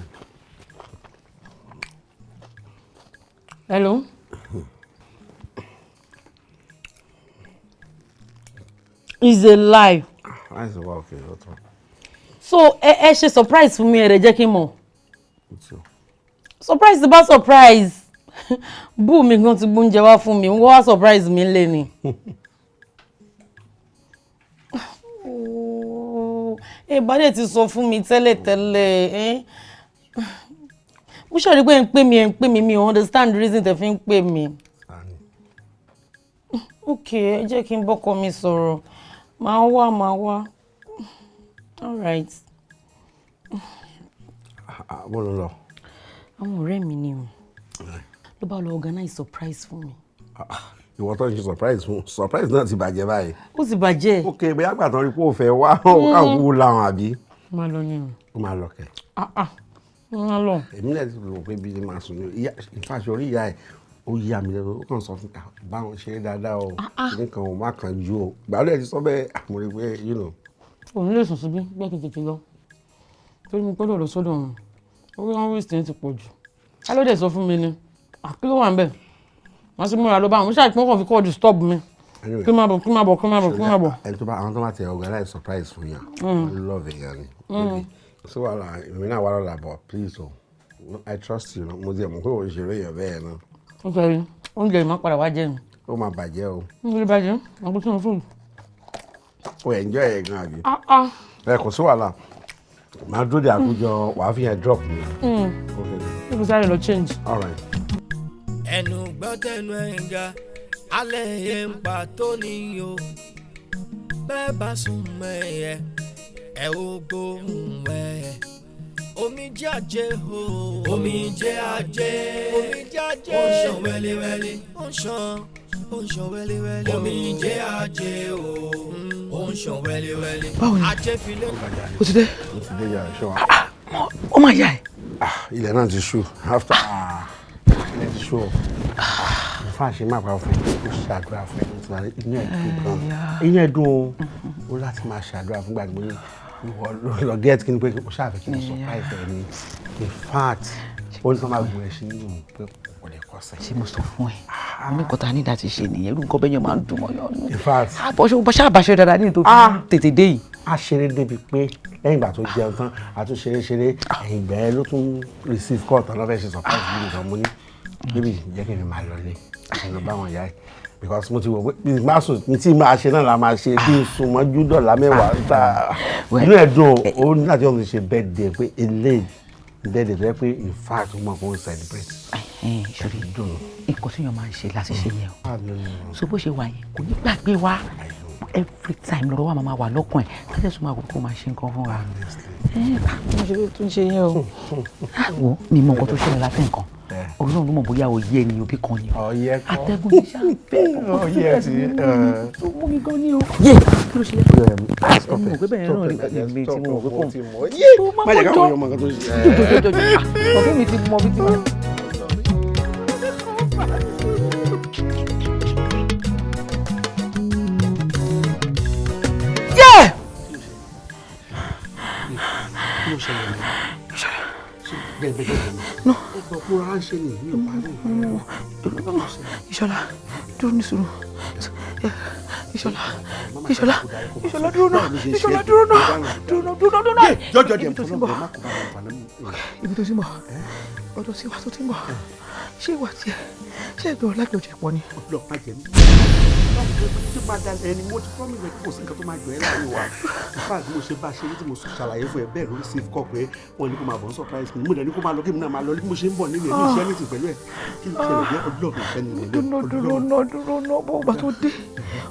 Hello. Is a lie. Láìsí wá òkè lọ́tọ̀. So ẹ ṣe surprise fún mi, ẹ rẹ jẹ́ kí n mọ̀. So, Surprise bá surprise. Bú mi gan ti gbóúnjẹ wá fún mi, wọ́n wá surprise mi lé ni. Ẹ bá dẹ̀ ti sọ fún mi tẹ́lẹ̀tẹ́lẹ̀ ẹ́. Mo ṣàrí pé ẹ̀ ń pè mí, ẹ̀ ń pè mí, mi ò understand the reason tẹ̀ fi ń pè mí. Ok, ẹ jẹ́ kí n bọ́kọ mi sọ̀rọ̀. Màá wá, màá wá. All right. Bó ló lọ? Àwọn ọ̀rẹ́ mi ni o. Ló bá lọ organize surprise fún mi. Ìwọ tó ń ṣe surprise fún, surprise náà ti bàjẹ́ báyìí. Ó ti bàjẹ́. Ok, bóyá gbà tán rí pé ó fẹ́ wá, káwọn kúkú láwọn àbí. Máa lọ ni o. Ó máa lọ kẹ̀. Ah ah, máa lọ. Èmi náà ti rò pé bí máa sùn ní ìyá ìfàṣọ orí ìyá ẹ̀, ó yà mí lẹ́nu. Ó kàn sọ fún ká báwọn ṣeré dáadáa o, nìkan ò má kàn ju o gbàlú ẹ̀ ti sọ bẹ́ẹ̀, mo rí pé. Òun lè sùn síbí gbẹ́ kí n tètè lọ. Torí mo gbọ́dọ̀ lọ sọ́dọ̀ wọn. Orí wọn waste yẹn ti pọ̀ jù. Ká ló dé sọ fún mi ni? Kí ló wà ń bẹ̀? Wọ́n sì múra ló bá wọn. Mo ṣáà pọ́n kàn fi kọ́ disturb mi. Kí má bọ̀, kí má bọ̀, kí má bọ̀, kí má bọ̀. Ẹni tó bá àwọn tó bá ti organize surprise fún yàn, wọ́n love èèyàn ni. Sí wàhálà, èmi náà wà lọ́la bọ̀, please o. I trust you. Mo ti ẹ̀ mọ̀ pé òun ṣeré èèyàn bẹ́ẹ̀ náà. Ó sọ yìí, oúnjẹ yìí máa padà wá jẹ mi. Ó máa bàjẹ́ o. N kò lè bàjẹ́, àgbo sínú fóònù. O enjoy ẹ̀ gan àbí? Ah ah. Ẹ kò sí wàhálà. Màá dúró de àkójọ, wàá fi yẹn drop mi. Okay. Ó kò sáré lọ change. All right. Ẹnu gbọ́ tẹnu ẹ̀ ń ga alẹ́ yẹn ń pa tó ní o. Bẹ́ẹ̀ bá sùn mẹ́yẹ, ẹ ò gbóhùn ẹ̀. Omi jẹ́ ajé o, omi jẹ́ ajé, omi jẹ́ ajé. Ó ń ṣàn wẹ́lẹ́wẹ́lẹ́, ó ń ṣàn, ó ń ṣàn wẹ́lẹ́wẹ́lẹ́. Omi jẹ́ ajé o, ó ń ṣàn wẹ́lẹ́wẹ́lẹ́. Báwo ni? Ajé filẹ̀. O ti dé? Mo ti dé yàrá, ṣé wa? Ó máa yá ẹ. Ilẹ̀ náà ti ṣú after, ilẹ̀ ti ṣú o. Nfa ṣe máa pa fún ẹ, ó ṣàdúrà fún ẹ, ó ti wà ní inú ẹ̀ dùn gan, inú ẹ̀ dùn o. Ó láti máa ṣàdúrà fún gbàgbé ní ìwọ lọ get kí ni pé o ṣàfẹ́ kí ni surprise ẹ ní. In fact, ó ní kí wọ́n máa gùn ẹ̀ sí nínú pé kò lè kọsẹ̀. Ṣé mo sọ fún ẹ, mo ní nǹkan tá a ní láti ṣe nìyẹn, irú nǹkan bẹ́ẹ̀ yẹn máa ń dùn mọ́yọ́ nù. In fact, àbọ̀ṣe bó ṣáà bá ṣe dáadáa ní tó fi tètè dé yìí. A ṣeré débi pé lẹ́yìn ìgbà tó jẹun tán, a tún ṣeré ṣeré. Ẹ̀yìn ìgbà yẹn ló tún receive call tán lọ́fẹ̀ẹ́ ṣe surprise bí nǹkan. Mo ní, "Baby, jẹ́ kí n máa lọlé, kí n lọ bá wọn yá ẹ̀," because mo ti wò pé bí n bá sùn ní tí máa ṣe náà la máa ṣe kí n sùn mọ́jú dọ̀là 10 ta. Inú ẹ̀ dùn ó ní láti ọ̀hún ṣe birthday pé eléyìí birthday tó yẹ pé in fact ó mọ̀ kó ń celebrate. Ṣòrí nǹkan tí èèyàn máa ń ṣe láti ṣe yẹn o. So bó ṣe wà yẹn, kò ní gbàgbé wa. Every time lọ́rọ̀ wa máa wà lọ́kàn ẹ̀, kájẹ́ sọ máa wò kó máa ṣe nǹkan fún wa. Mo ṣe bí tún ṣe yẹn o. Wo mi mọ nǹkan tó ṣẹlẹ̀ látẹ̀ nǹkan, Ọlọ́run ló mọ̀ bóyá òye ẹni òbí kan ni o. Ọyẹ kọ́. Atẹ́gùn ní sáfẹ́. Ọyẹ ti tó mú mi gan ni o. Yé, kí ló ṣe lẹ́kọ̀ọ́? Mo mọ̀ pé bẹ́ẹ̀ náà ni èmi tí mo mọ̀ pé kò má jẹ́ káwọn ọmọ nǹkan tó ṣe. Jọjọjọjọ, ọ̀gá mi ti mọ bí ti mọ. Yeah! Kí ló ṣẹlẹ̀ ní? Bẹ́ẹ̀ bẹ́ẹ̀ bẹ́ẹ̀ No. Ó gbọ́ pé ara ń ṣe ni mi ò parí. Ìṣọ̀lá, dúró ní sùúrù. Ìṣọ̀lá, Ìṣọ̀lá, Ìṣọ̀lá, dúró náà, Ìṣọ̀lá, dúró náà, dúró náà, dúró náà, dúró náà. Jọjọ jẹ Ibi tó ti ń bọ̀, ibi tó ti ń bọ̀, ọ̀dọ̀ sí wa tó ti ń bọ̀, ṣé ìwà tiẹ̀, ṣé ẹ̀gbọ́n lájọṣepọ̀ ni? Ọlọ́pàá jẹ mí. Tí máa da ẹni mo ti promise ẹ kò sí nǹkan tó máa jọ ẹ́ láàrin wa. In fact, mo ṣe bá ṣe ní tí mo ṣàlàyé fún ẹ bẹ́ẹ̀ lórí safe call pé wọ́n ní kó máa bọ̀ ń surprise mi. Mo dẹ̀ ní kó máa lọ kí mi náà máa lọ bí mo ṣe ń bọ̀ nínú ẹ̀mí iṣẹ́ nìtì pẹ̀lú ẹ̀. Kí ló ṣẹlẹ̀ jẹ́ ọlọ́ọ̀bì ìṣẹ́ ni ìlú. Dúró, dúró náà, dúró náà, bó bá tó dé,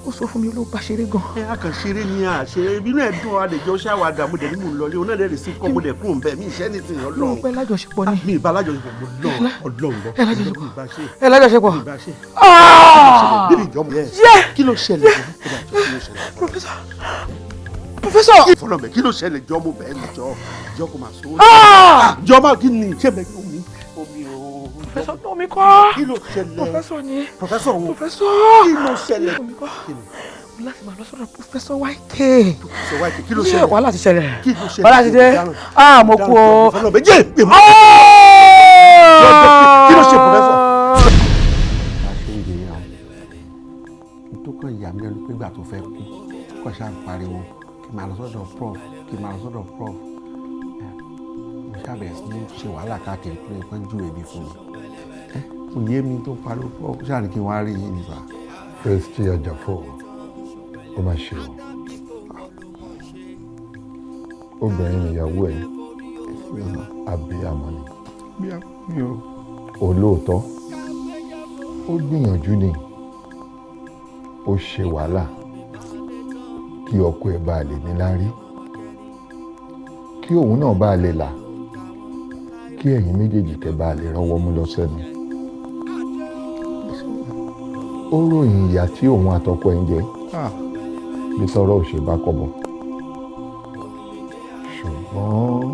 ó sọ fún mi ló bá ṣeré gan. Ẹ á kàn ṣeré ni à ṣeré inú ẹ̀ dùn àdèjọ́ ṣàwádà mo dẹ̀ ní mò ń lọlé òun náà dẹ̀ receive call mo dẹ̀ kúrò ń bẹ̀ mí iṣẹ́ nìtì Ọlọ́run. Mo pẹ́ lájọṣepọ̀ ni. Mi ìbá lájọṣepọ̀ mo lọ Ọlọ́run lọ. Ẹ lájọṣepọ̀. Ẹ lájọṣepọ̀. Bíbí ìjọba kí ló ṣẹlẹ̀? Professor, Professor. Fọlọ́mẹ kí ló ṣẹlẹ̀? Jọ mo bẹ́ẹ̀ ni jọ jọ kò máa sọ. Jọ máa kí ni ṣé bẹ́ẹ̀ omi omi o. Professor náà mi kọ́. Kí ló ṣẹlẹ̀? Professor ni. Professor wo? Professor. Kí ló ṣẹlẹ̀? Omi kọ́. Mo láti máa lọ sọ́dọ̀ Professor YK. Professor YK kí ló ṣẹlẹ̀? Wàhálà ti ṣẹlẹ̀. Kí ló ṣẹlẹ̀? Wàhálà ti dé. Ah, mo kú o. Fọlọ́mẹ jẹ́ ìpè mọ́. Kí ló ṣe Professor? Tó kàn yà mí lẹ́nu pé ìgbà tó fẹ́ kú kàn ṣáà ń pariwo kí n máa lọ sọ́dọ̀ prof, kí n máa lọ sọ́dọ̀ prof. Mo ṣàbẹ̀rẹ̀ sí ní ṣe wàhálà káàkiri pé wọ́n ju èmi fún mi. Kò yé mi tó pariwo prof ṣáà ní kí n wá rí yín nípa. Kristi Àjàfọ́, ó máa ṣe o. Obìnrin nìyàwó ẹ̀, abiyamọ ni. Olóòótọ́, ó gbìyànjú ni, ó ṣe wàhálà kí ọkọ ẹ̀ bá lè níláárí, kí òun náà bá lè là, kí ẹ̀yin méjèèjì kẹ́ bá lè rọ́wọ́ mú lọ sẹ́nu. Ó ròyìn ìyà tí òun àtọkọ ẹ̀ ń jẹ bí tọrọ ò ṣe bá kọ́bọ̀. Ṣùgbọ́n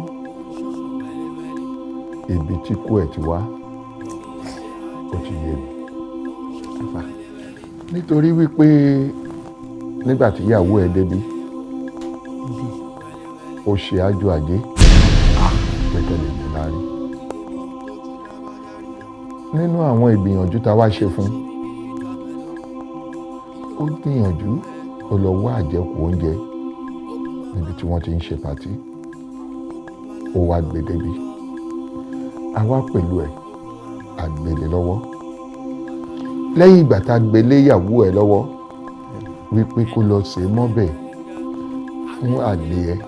ibi tí kú ẹ̀ ti wá ó ti yé mi. Nítorí wípé nígbà tí ìyàwó ẹ débi ó ṣe ájò ajé pẹ̀tẹ́lẹ̀ ní láàrin. Nínú àwọn ìgbìyànjú tá a wá ṣe fún, ó gbìyànjú ó lọ wá àjẹkù oúnjẹ níbi tí wọ́n ti ń ṣe pàtí, ó wá gbé débi, àwa pẹ̀lú ẹ̀ àgbélé lọ́wọ́. Lẹ́yìn ìgbà tá a gbélé ìyàwó ẹ̀ lọ́wọ́ wípé kó lọ sè é mọ́bẹ̀ fún àlè ẹ̀,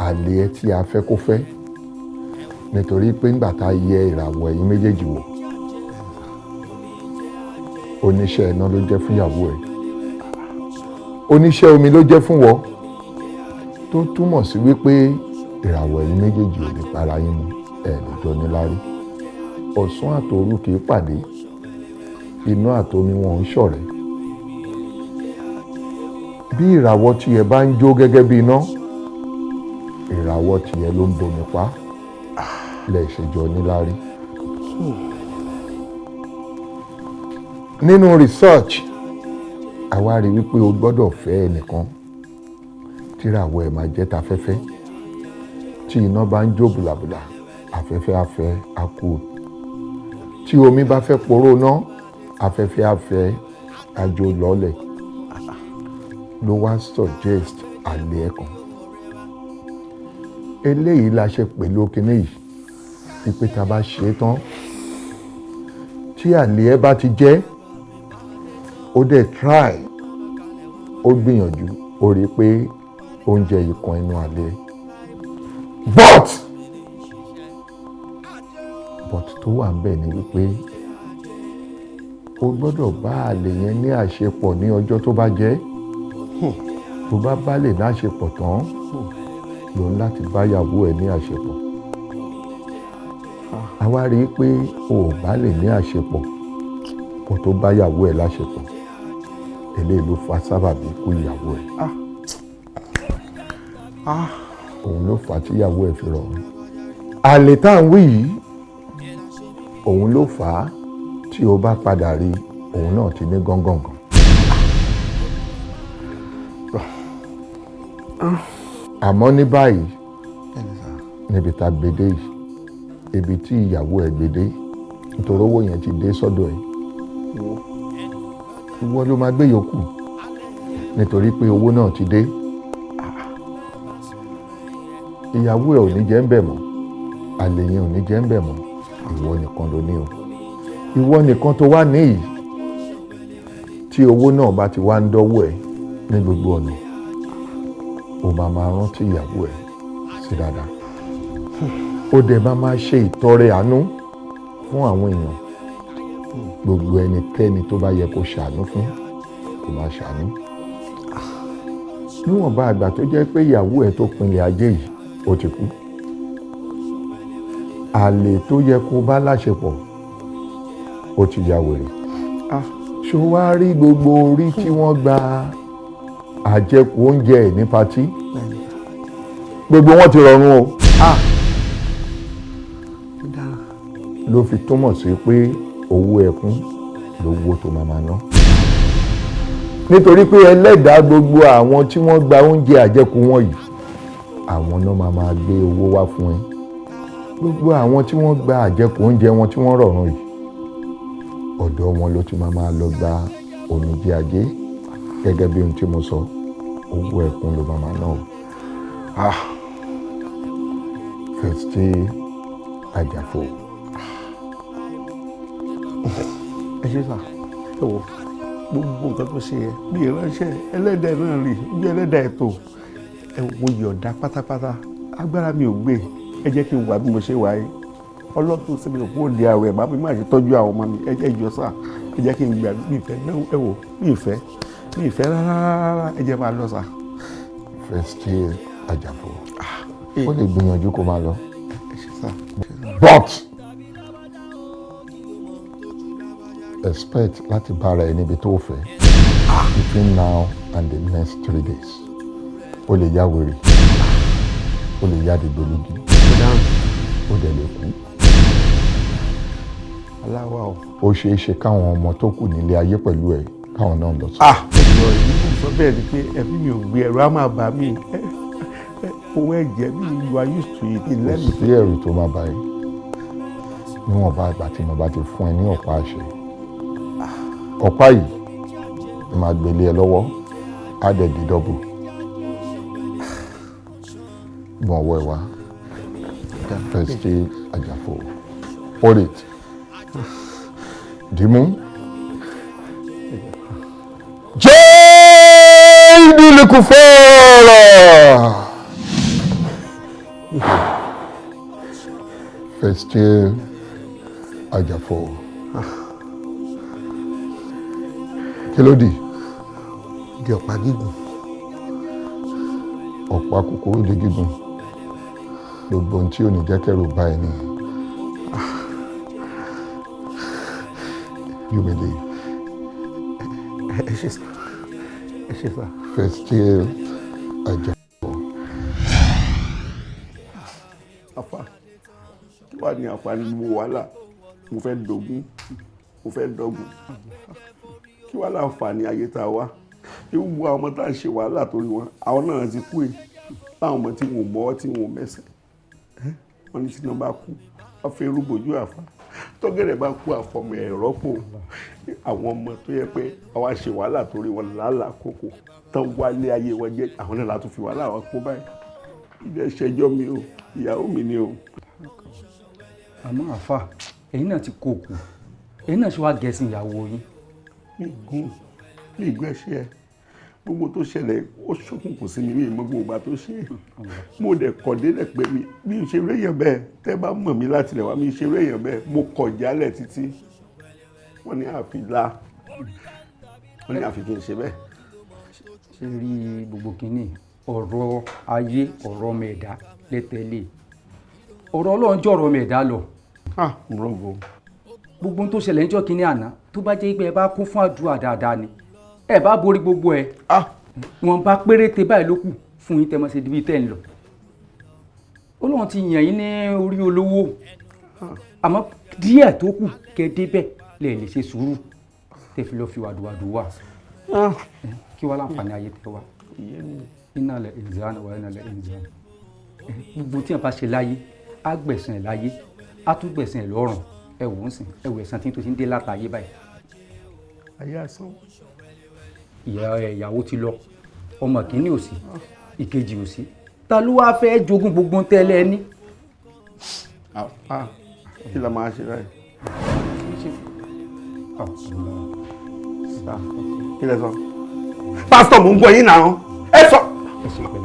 àlè ẹ̀ tí a fẹ́ kó fẹ́, nítorí pé ńgbà tá a yẹ ìràwọ̀ ẹ̀yin méjèèjì wò, oníṣẹ́ iná ló jẹ́ fún ìyàwó ẹ̀, oníṣẹ́ omi ló jẹ́ fún wọ, tó túmọ̀ sí wípé ìràwọ̀ ẹ̀yin méjèèjì ò lè para yín mu, ẹ̀ lè jọ níláárí. Ọ̀sán àtòru kì í pàdé, iná àtomi wọn ń ṣọ̀rẹ́. Bí ìràwọ̀ tiẹ̀ bá ń jó gẹ́gẹ́ bí iná, ìràwọ̀ tiẹ̀ ló ń bomi pa, lẹ̀ ṣèjọ níláárí. Nínú research, àwa rí wípé o gbọ́dọ̀ fẹ́ ẹnìkan tíràwọ̀ ẹ̀ máa jẹ́ tafẹ́fẹ́. Tí iná bá ń jó bùlàbùlà, afẹ́fẹ́ afẹ́ á kú. Tí omi bá fẹ́ poró ná, afẹ́fẹ́ afẹ́ àjò lọ́lẹ̀. Ló wá suggest àlè ẹ̀ kan. Eléyìí la ṣe pẹ̀lú kinní yìí, wípé tá a bá ṣe é tán, tí àlè ẹ̀ bá ti jẹ́, ó dẹ̀ try, ó gbìyànjú, ó rí i pé oúnjẹ yìí kan inú àlè ẹ̀. But tó wà ń bẹ̀ ni wípé o gbọ́dọ̀ bá àlè yẹn ní àṣepọ̀ ní ọjọ́ tó bá jẹ́. Tó bá bá lè láṣepọ̀ tán, ló ń láti bá ìyàwó ẹ̀ ní àṣepọ̀. Àwa rí i pé o ò bá lè ní àṣepọ̀ kó tó bá ìyàwó ẹ̀ láṣepọ̀. Eléyìí ló fa sábàbí ikú ìyàwó ẹ̀. Òun ló fà á tí ìyàwó ẹ̀ fi rọrùn. Àlè tá à ń wí yìí, òun ló fà á tí o bá padà rí, òun náà ti ní gángangan. Àmọ́ ní báyìí, níbi tá a gbèdé yìí, ibi tí ìyàwó ẹ̀ gbèdé, nítorí owó yẹn ti dé sọ́dọ̀ ẹ̀. Ìwọ ló máa gbé yòókù nítorí pé owó náà ti dé. Ìyàwó ẹ ò ní jẹ́ ń bẹ̀ mọ́, àlè yẹn ò ní jẹ́ ń bẹ̀ mọ́, ìwọ nìkan ló ní o. Ìwọ nìkan tó wà níyì tí owó náà bá ti wá ń dọ́wọ́ ẹ ní gbogbo ọ̀nà, o máa máa rántí ìyàwó ẹ sí dáadáa. Ó dẹ̀ máa máa ṣe ìtọrẹ àánú fún àwọn èèyàn. Gbogbo ẹnikẹ́ni tó bá yẹ kó ṣàánú fún, kó máa ṣàánú. Níwọ̀nba àgbà tó jẹ́ pé ìyàwó ẹ tó pinlẹ̀ ajé yìí ó ti kú, àlè tó yẹ kó bá láṣepọ̀ ó ti ya wèrè. Ṣó wá rí gbogbo orí tí wọ́n gba àjẹkù oúnjẹ ẹ̀ ní patí, gbogbo wọn ti rọrùn o. Ló fi túmọ̀ sí pé owó ẹkún lówó tó máa máa ná, nítorí pé ẹlẹ́dàá gbogbo àwọn tí wọ́n gba oúnjẹ àjẹkù wọn yìí, àwọn náà máa máa gbé owó wá fún ẹ. Gbogbo àwọn tí wọ́n gba àjẹkù oúnjẹ wọn tí wọ́n rọ̀rùn yìí, ọ̀dọ̀ wọn ló ti máa máa lọ gba omijé ajé. Gẹ́gẹ́ bí ohun tí mo sọ, owó ẹkún ló máa máa ná o. Fẹ́tí Àjàfó. Ẹ ṣe sà, ẹ wò gbogbo nǹkan tó ṣe yẹ bí ìránṣẹ́ ẹlẹ́dàá náà rí bí ẹlẹ́dàá ètò. Ẹ wo yọ̀ọ̀dá pátápátá, agbára mi ò gbé. Ẹ jẹ́ kí n wà bí mo ṣe wà yìí. Ọlọ́tún sí mi ò kúrò ní àwẹ̀ bá mi má ṣe tọ́jú àwọn ọmọ mi. Ẹ jọ sà, ẹ jẹ́ kí n gbà. Mi ìfẹ́ náà, ẹ wò mi ìfẹ́, mi ìfẹ́ rárá. Ẹ jẹ́ máa lọ sà. Fẹ́tí Àjàfó, ó lè gbìyànjú kó máa lọ. Ẹ ṣe sà. But expect láti bára ẹ níbi tó fẹ́ between now and the next 3 days. O lè ya wèrè, o lè ya dìgbòlugi, o dẹ̀ lè kú. Aláwa o. Ó ṣeé ṣe káwọn ọmọ tó kù nílé ayé pẹ̀lú ẹ káwọn náà lọ sí. Ẹ̀rọ ìlú sọ bẹ́ẹ̀ ni pé ẹ̀mí mi ò gbé, ẹ̀rọ á máa bà mí. Owó ẹ̀jẹ̀ mi, you are used to it. Kò sí ẹ̀rù tó máa bá ẹ níwọ̀nba àgbà tí mo bá ti fún ẹ ní ọ̀pá àṣẹ. Ọ̀pá yìí máa gbélé ẹ lọ́wọ́, á dẹ̀ di dọ́bù. Gbọ̀n ọwọ́ ẹ wá. Fẹ́tí Àjàfó, hold it. Dìímú. Jẹ́ ìdílé fọ́ọ̀rọ̀. Fẹ́tí Àjàfó. Kí ló dì? Di ọ̀pá gígùn. Ọ̀pá kúkúrú di gígùn. Gbogbo ohun tí ò ní jẹ́ kẹ́rù bá ẹ nìyẹn. You may leave. Ẹ ṣe sà, ẹ ṣe sà. Fẹ́tí Àjàfó. Afa, kí wàá ní àǹfààní gbogbo wàhálà? Mo fẹ́ dógún, mo fẹ́ dọ́gùn. Kí wàá láǹfààní ayé tá a wá? Gbogbo àwọn ọmọ tá à ń ṣe wàhálà torí wọn, àwọn náà ti kú yìí. Láwọn ọmọ tí wọn ò mọ́wọ́ tí wọn ò mẹ́sẹ̀, wọ́n ní tí wọ́n bá kú, wọ́n fi irú bòjú àfa. Tọ́gẹ̀rẹ̀ bá kú, àfọmọ ẹ̀ rọ́pò. Àwọn ọmọ tó yẹ pé àwa ṣe wàhálà torí wọn làálàá kókò tán wálé ayé wọn jẹ́, àwọn náà látún fi wàhálà wọn kó báyìí. Ilé ẹ̀ṣẹ̀jọ́ mi o, ìyàwó mi ni o. Àmọ́ àfà, ẹ̀yin náà ti kó òkú, ẹ̀yin náà ṣe wá gẹ̀ẹ́sì ìyàwó yín. Mi gún ẹṣẹ ẹ. Gbogbo tó ṣẹlẹ̀ ó ṣókùnkùn sí mi, mi mọ gbogbo ìgbà tó ṣe é. Mo dẹ̀ kọ̀ délẹ̀ pé mi ò ṣe eré èèyàn bẹ́ẹ̀. Tẹ́ bá mọ̀ mí láti lẹ̀ wá, mi ṣe eré èèyàn bẹ́ẹ̀. Mo kọ̀ jálẹ̀ títí. Wọ́n ní àfi la, wọ́n ní àfi kí n ṣe bẹ́ẹ̀. Ṣé rí gbogbo kínní ọ̀rọ̀ ayé, ọ̀rọ̀ ọmọ ẹ̀dá lẹ́tẹ̀lé? Ọ̀rọ̀ Ọlọ́run jọ̀rọ̀ ọmọ ẹ̀dá lọ. Bravo. Gbogbo ohun tó ṣẹlẹ̀ níjọ́ kínní àná, tó bá jẹ́ pé ẹ bá kún fún àdúrà dáadáa ni, ẹ bá borí gbogbo ẹ. Wọn bá péréte báyìí ló kù fún yín tẹmọ ṣe ibi tẹ́ ń lọ. Ọlọ́run ti yàn yín ní orí olówó, àmọ́ díẹ̀ tó kù kẹ́ débẹ̀ lẹ lè ṣe sùúrù tẹ́ fi lọ fi wàdùwàdù wà. Kí wàá láǹfààní ayé tẹ́ wá. Iná lẹ ìzánà wà, iná lẹ ìzánà. Gbogbo tí wọn bá ṣe láyé, á gbẹ̀san ẹ̀ láyé, á tún gbẹ̀san ẹ̀ lọ́run. Ẹ wò ó sìn, ẹ wò ẹ̀san tí tó ti ń dé látàyé báyìí. Ayé asán, Ìyàwó ti lọ, ọmọ kìíní ò sí, ìkejì ò sí, ta ló wáá fẹ́ jogún gbogbo tẹ́lẹ̀ ní. Kí la máa ṣe báyìí? Kí lẹ sọ? Pásítọ̀, mò ń gbọ́ yín náà, ẹ sọ.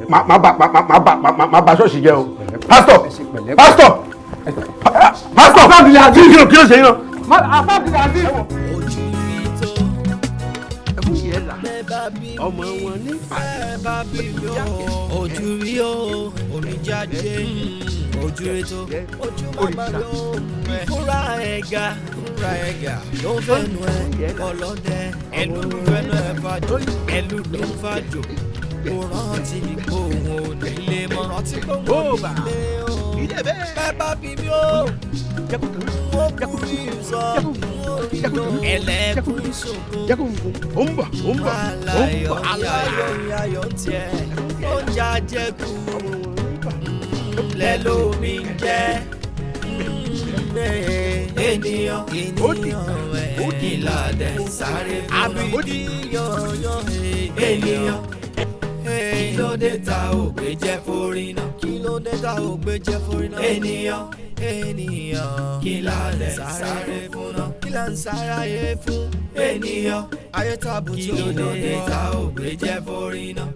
Má bà ṣọ́ọ̀ṣì jẹ́ o. Pásítọ̀, pásítọ̀, pásítọ̀, kí ló kí ló ṣe yín náà? Ọmọ wọn ní ojú rí o, omi jáde, ojú rí tó, ojú màmá ló fúnra ẹ̀gà, fúnra ẹ̀gà ló ń fẹ́nu ẹ̀ ọlọ́dẹ, ẹlú ló fẹ́nu ẹ̀ fàjò, ẹlú ló ń fàjò, kò rántí kó òun ò nílé mọ́, rántí kó òun ò nílé o. Bẹ́ẹ̀ bá bí mi o, mo kú rí sọ, ẹlẹ́kùn sunkún. Ó ń bọ̀, ó ń bọ̀, ó ń bọ̀. Aláyọ̀ ayọ̀ ń tiẹ̀, ó ń jà jẹ́kù, lẹ́lómi ń jẹ́. Ènìyàn, ènìyàn, ìlàdẹ̀ sáré fún àbídíyàn, ènìyàn. Kí ló dé ta ò gbé jẹ́ forí náà? Kí ló dé ta ò gbé jẹ́ forí náà? Ènìyàn, ènìyàn, kí la lè sáré fún náà? Kí la ń sáré fún? Ènìyàn, ayé tàbí tí ó ló dé ta ò gbé jẹ́ forí náà?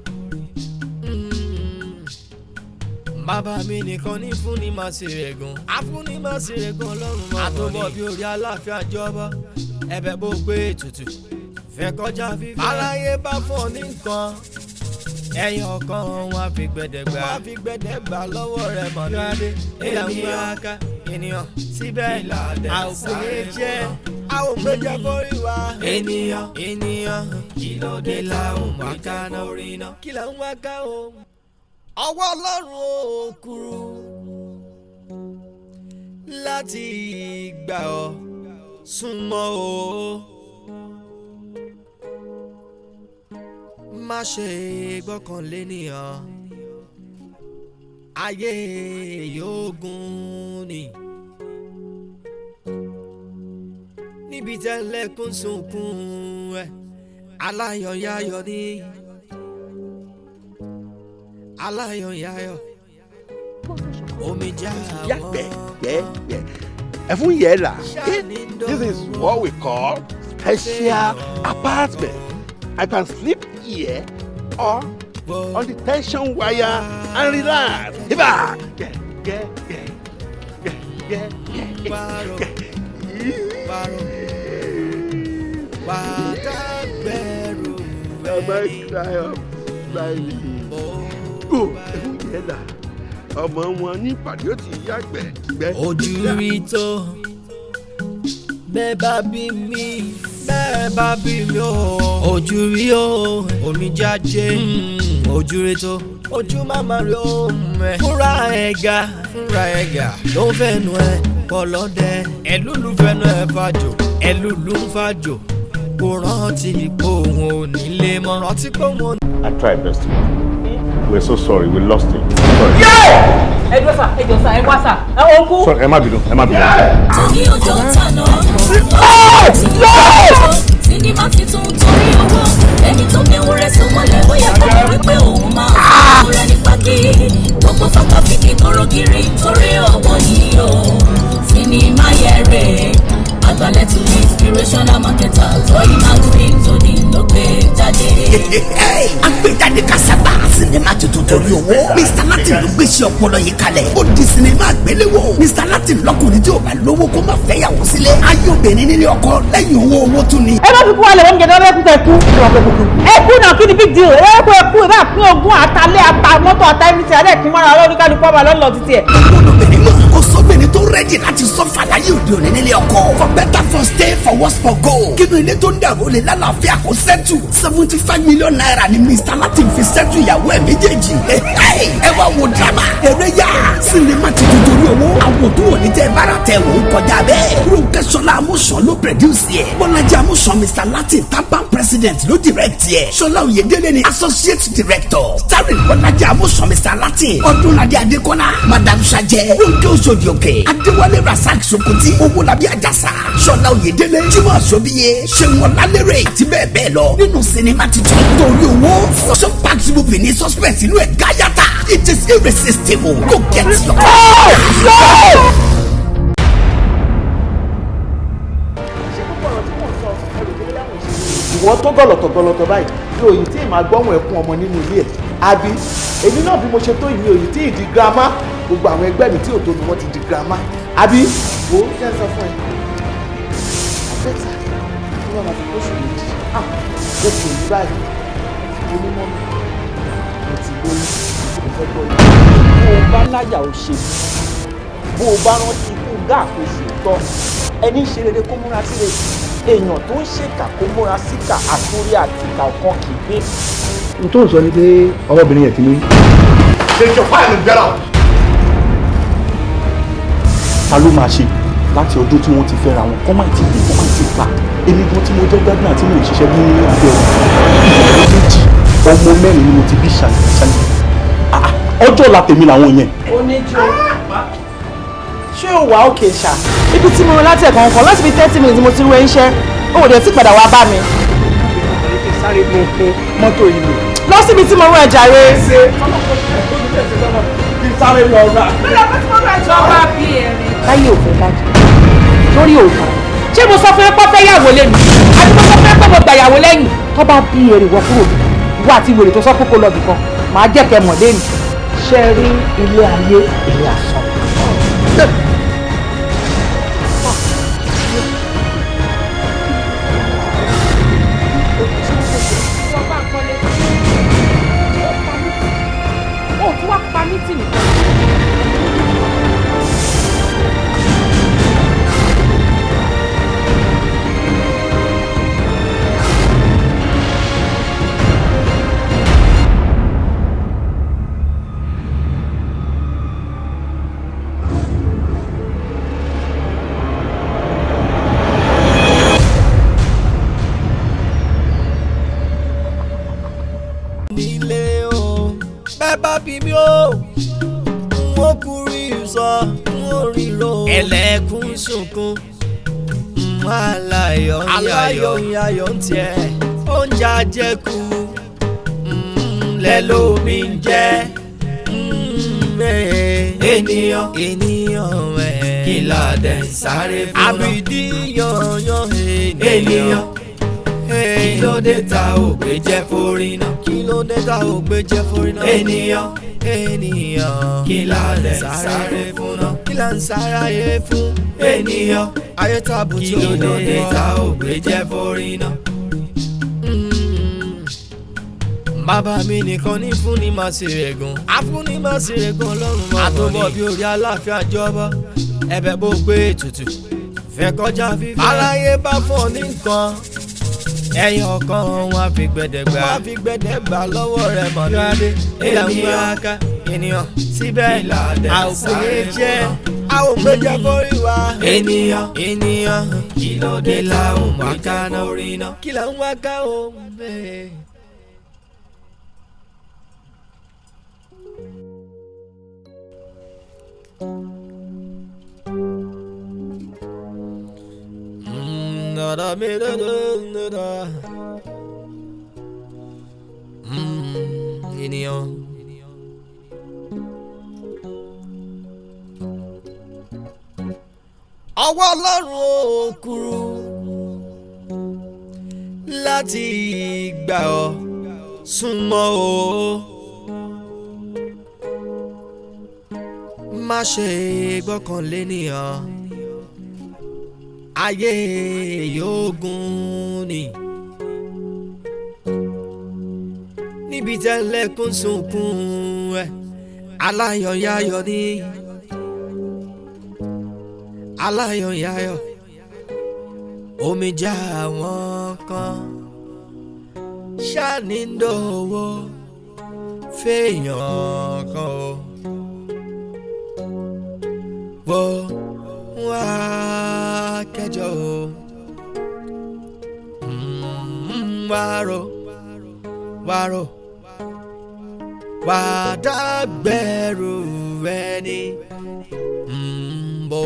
Bàbá mi nìkan ní fúnni máa ṣe rẹ̀gùn, àfúnni máa ṣe rẹ̀gùn ọlọ́run máa wọ̀ ní. Àtọ́bọ̀ bí orí aláàfin àjọbọ̀, ẹ̀bẹ̀ bó gbé ètùtù, fẹ́ kọjá fífẹ́. Aláyé bá fún ọ ní nǹkan, ẹyọ kan wọn fi gbẹdẹgbà, wọn fi gbẹdẹgbà lọ́wọ́ rẹ̀ mọ ní. Ènìyàn, ènìyàn, síbẹ̀ a ò pè jẹ́, a ò pè jẹ́ forí wa. Ènìyàn, ènìyàn, kí ló dé la ò wá ká náà? Kí la ń wá ká o? Ọwọ́ Ọlọ́run ò kúrú láti gbà ọ́ súnmọ́ o. Má ṣe gbọ́kànlé nìyàn, ayé yóò gùn ni. Níbi tẹ́lẹ̀kùn sunkún ẹ̀, aláyọ̀yáyọ̀ ni, aláyọ̀yáyọ̀, omi já Yàgbẹ́ gbẹ́ ẹ̀fún yẹ̀ là. This is what we call special apartment. I can sleep here or on the tension wire and relax. Iba! Yeah, yeah, yeah, yeah, yeah, yeah. Ọmọ cry up smiling. Oh, ẹ̀fún yẹ̀ là. Ọmọ wọn ní pàdé ó ti yàgbẹ́ gbẹ́. Ojú rí tó, bẹ́ẹ̀ bá bí mi, bẹ́ẹ̀ bá bí mi o. Ojú rí o, omi jáde, ojú rí tó, ojú màmá rí o mẹ́. Fúnra ẹ̀gà, fúnra ẹ̀gà ló ń fẹ́nu ẹ̀ kọlọ́dẹ, ẹ̀lúlù fẹ́nu ẹ̀ fàjò, ẹ̀lúlù ń fàjò, kò rántí pé òun ò nílé mọ́, rántí pé òun ò. I tried best. We're so sorry, we lost him. Sorry. Ẹ dúró sà, ẹ jọ sà, ẹ wá sà, ẹ ò kú. Sorry, ẹ má bínú, ẹ má bínú. Torí ọjọ́ tàná, sinimá titun torí owó, ẹni tó méwúrẹ́ súnmọ́lẹ̀ ó yẹ kó mọ̀ wípé òun máa ń fún ewúrẹ́ ní pákí. Gbogbo fàkàfìkì kọ́rọ́gìrì torí owó ni o. Sinimá yẹrẹ, àgbàlẹ̀tù inspirational marketer Tóyìn Macphin Tóní ló gbé jáde. Agbèjáde Kasaba, sinimá tuntun torí owó. Mr Latin ló gbéṣẹ́ ọpọlọ yìí kalẹ̀. Ó di sinimá àgbéléwò. Mr Latin lọkùnrin tí o bá lówó kó má fẹ́yàwó sílé. Ayé obìnrin nílé ọkọ lẹ́yìn owó, owó tún ni. Ẹ bá fi kú alẹ̀ wọ́n jẹ ní ọlọ́kùn tẹ kú. Ẹ kú náà, kí ni big deal? Ẹ kú, ẹ kú, ẹ bá pín ogún àtàlẹ́ ata mọ́tò ata ẹni tí alẹ́ kí mọ́ra ọlọ́run kálukú ọba lọ́nà títí ẹ̀. Kò sóbìnrin tó ready láti suffer láyé òde òní nílé ọkọ. For better, for stay, for worse, for go. Kínú ilé tó ń dàrú lè lálàáfíà kó settle. ₦75 million ni Mr Latin fi settle ìyàwó ẹ̀ méjèèjì. Ẹ wá wo drama. Eré yá. Sinimá tuntun Torí Owó. Àwọn tó wọ̀ ní tẹ́ bára tẹ wò ó kọjá bẹ́ẹ̀. Ronke Ṣọlá Amúsàn ló produce yẹ. Bọ́lájí Amúsàn, Mr Latin, Tampan president, ló direct yẹ. Ṣọlá Oyèdélé ni associate director. Starring Bọ́lájí Amúsàn, Mr Latin, Ọdúnladé Adékọ́lá, Madam Sajẹ, Ronke Oṣòdì Òkè, Adéwálé Rasaq Sokoti, Owólabí Àjàsà, Ṣọlá Oyèdélé, Jimoh Sobiye, Ṣeun Ọlálérè àti bẹ́ẹ̀ bẹ́ẹ̀ lọ. Nínú sinimá tuntun Torí Owó, action packed movie ní suspense inú ẹ̀ gáyàtà. It is irresistible. Go get your. Ìwọ tó gọlọtọ gọlọtọ báyìí ní òyìn tí ìmọ̀ agbọ́hùn ẹ̀kún ọmọ nínú ilé ẹ̀, àbí èmi náà bí mo ṣe tó ìmí òyìn tí ì di girama, gbogbo àwọn ẹgbẹ́ mi tí ò tó mi, wọ́n ti di girama, àbí? Wo, ṣe ń sọ fún ẹ, àbẹ́tà tí wọ́n máa fi kóṣù 2, ah, ó kò ní báyìí. Mo ní mọ́mí, mo ti lóyún, mo fẹ́ gbọ́ yìí. Bó o bá láyà, ó ṣe. Bó o bá rántí ikú gáà, kó sòótọ́. Ẹni ń ṣe rere kó múra síre, èèyàn tó ń ṣèkà kó múra síkà. Àtúrí àtìkà ọ̀kan kì í gbé. N tó ń sọ ni pé ọmọbìnrin yẹn ti lóyún. Take your file and get out. Ta ló máa ṣe láti ọdún tí wọ́n ti fẹ́ra wọn, kọ́ máa ti dé, kọ́ máa ti pa èmi gan tí mo jẹ́ gbádùn àti mo ń ṣiṣẹ́ ní abẹ́ ọ̀rọ̀ méjì, ọmọ mẹ́rin ni mo ti bí ṣàlẹ̀ ṣàlẹ̀. Ọjọ́ ọ̀la tèmi làwọn yẹn. Oníjó, ṣé o wà òkè ṣá? Ibi tí mo rán láti ẹ̀kan kan láti fi 30 minutes, mo ti rú ẹ ń ṣẹ́, o ò dẹ̀ tí padà wá bá mi. Sáré mo fún mọ́tò yìí lò. Lọ síbi tí mo rán ẹ jàre. Kí sáré lọ rà. Tọ́ba bí ẹ̀rín. Láyé òfin bàjẹ́ lórí òòtà. Ṣé mo sọ fún ẹ pé fẹ́ yàwó lé mi, àbí mo sọ fún ẹ pé mo gbà yàwó lẹ́yìn? Tó bá bí èrè wọ kúrò wá àti wèrè tó sọ pé kó lọ bìkan, màá jẹ́ kẹ́ mọ̀ lẹ́nu. Ṣe rí ilé ayé, ilé asán. Ó tún wá pa mí tì nìkan. Nílé o, bẹ́ẹ̀ bá bí mi o, n ó kúrí sọ, n ó ríro. Ẹlẹ́kùn sunkún, aláyọ̀ aláyọ̀ ayọ̀ ń tiẹ̀, oúnjẹ àjẹkù lẹ́lómi ń jẹ́. Ènìyàn, ènìyàn, kí la dẹ̀ ń sáré fún náà? Àbìdí yanyan ènìyàn, kí ló dé ta ò gbé jẹ́ forí náà? Kí ló dé ta ò gbé jẹ́ forí náà? Ènìyàn, ènìyàn, kí la dẹ̀ ń sáré fún náà? Kí la ń sáré fún? Ènìyàn ayé tàbí tí kí ló dé ta ò gbé jẹ́ forí náà? Bàbá mi nìkan ní fúnni máa ṣe rẹ̀gùn, àfúnni máa ṣe rẹ̀gùn, ọlọ́run máa wọ̀ ní. Àtúbọ̀ bí orí aláàfin àjọbọ, ẹ̀bẹ̀ bó gbé ètùtù fẹ́ kọjá fífẹ́. Aráyé bá fún ọ ní nǹkan ẹyọ kan, wọn á fi gbẹdẹgbà, wọn á fi gbẹdẹgbà lọ́wọ́ rẹ̀ mọ̀ ní. Ènìyàn, ènìyàn, síbẹ̀ a ò pè jẹ́, a ò pè jẹ́ forí wa. Ènìyàn, ènìyàn, kí ló dé la ò wá ká náà? Kí là ń wá ká o? Bẹ́ẹ̀. Da da mi da da da da. Ènìyàn. Ọwọ́ Ọlọ́run ò kúrú láti gbà ọ́, súnmọ́ o. Má ṣe gbọ́kànlé nìyàn, ayé yóò gùn ni. Níbi tẹ́lẹ̀kùn sunkún ẹ̀, aláyọ̀yáyọ̀ ní aláyọ̀yáyọ̀, omi já àwọn kan ṣáàní ń dòwó fèèyàn kan o. Wo wá kẹjọ o. Wàrò wàrò wà dágbẹ́rù ẹni. Bó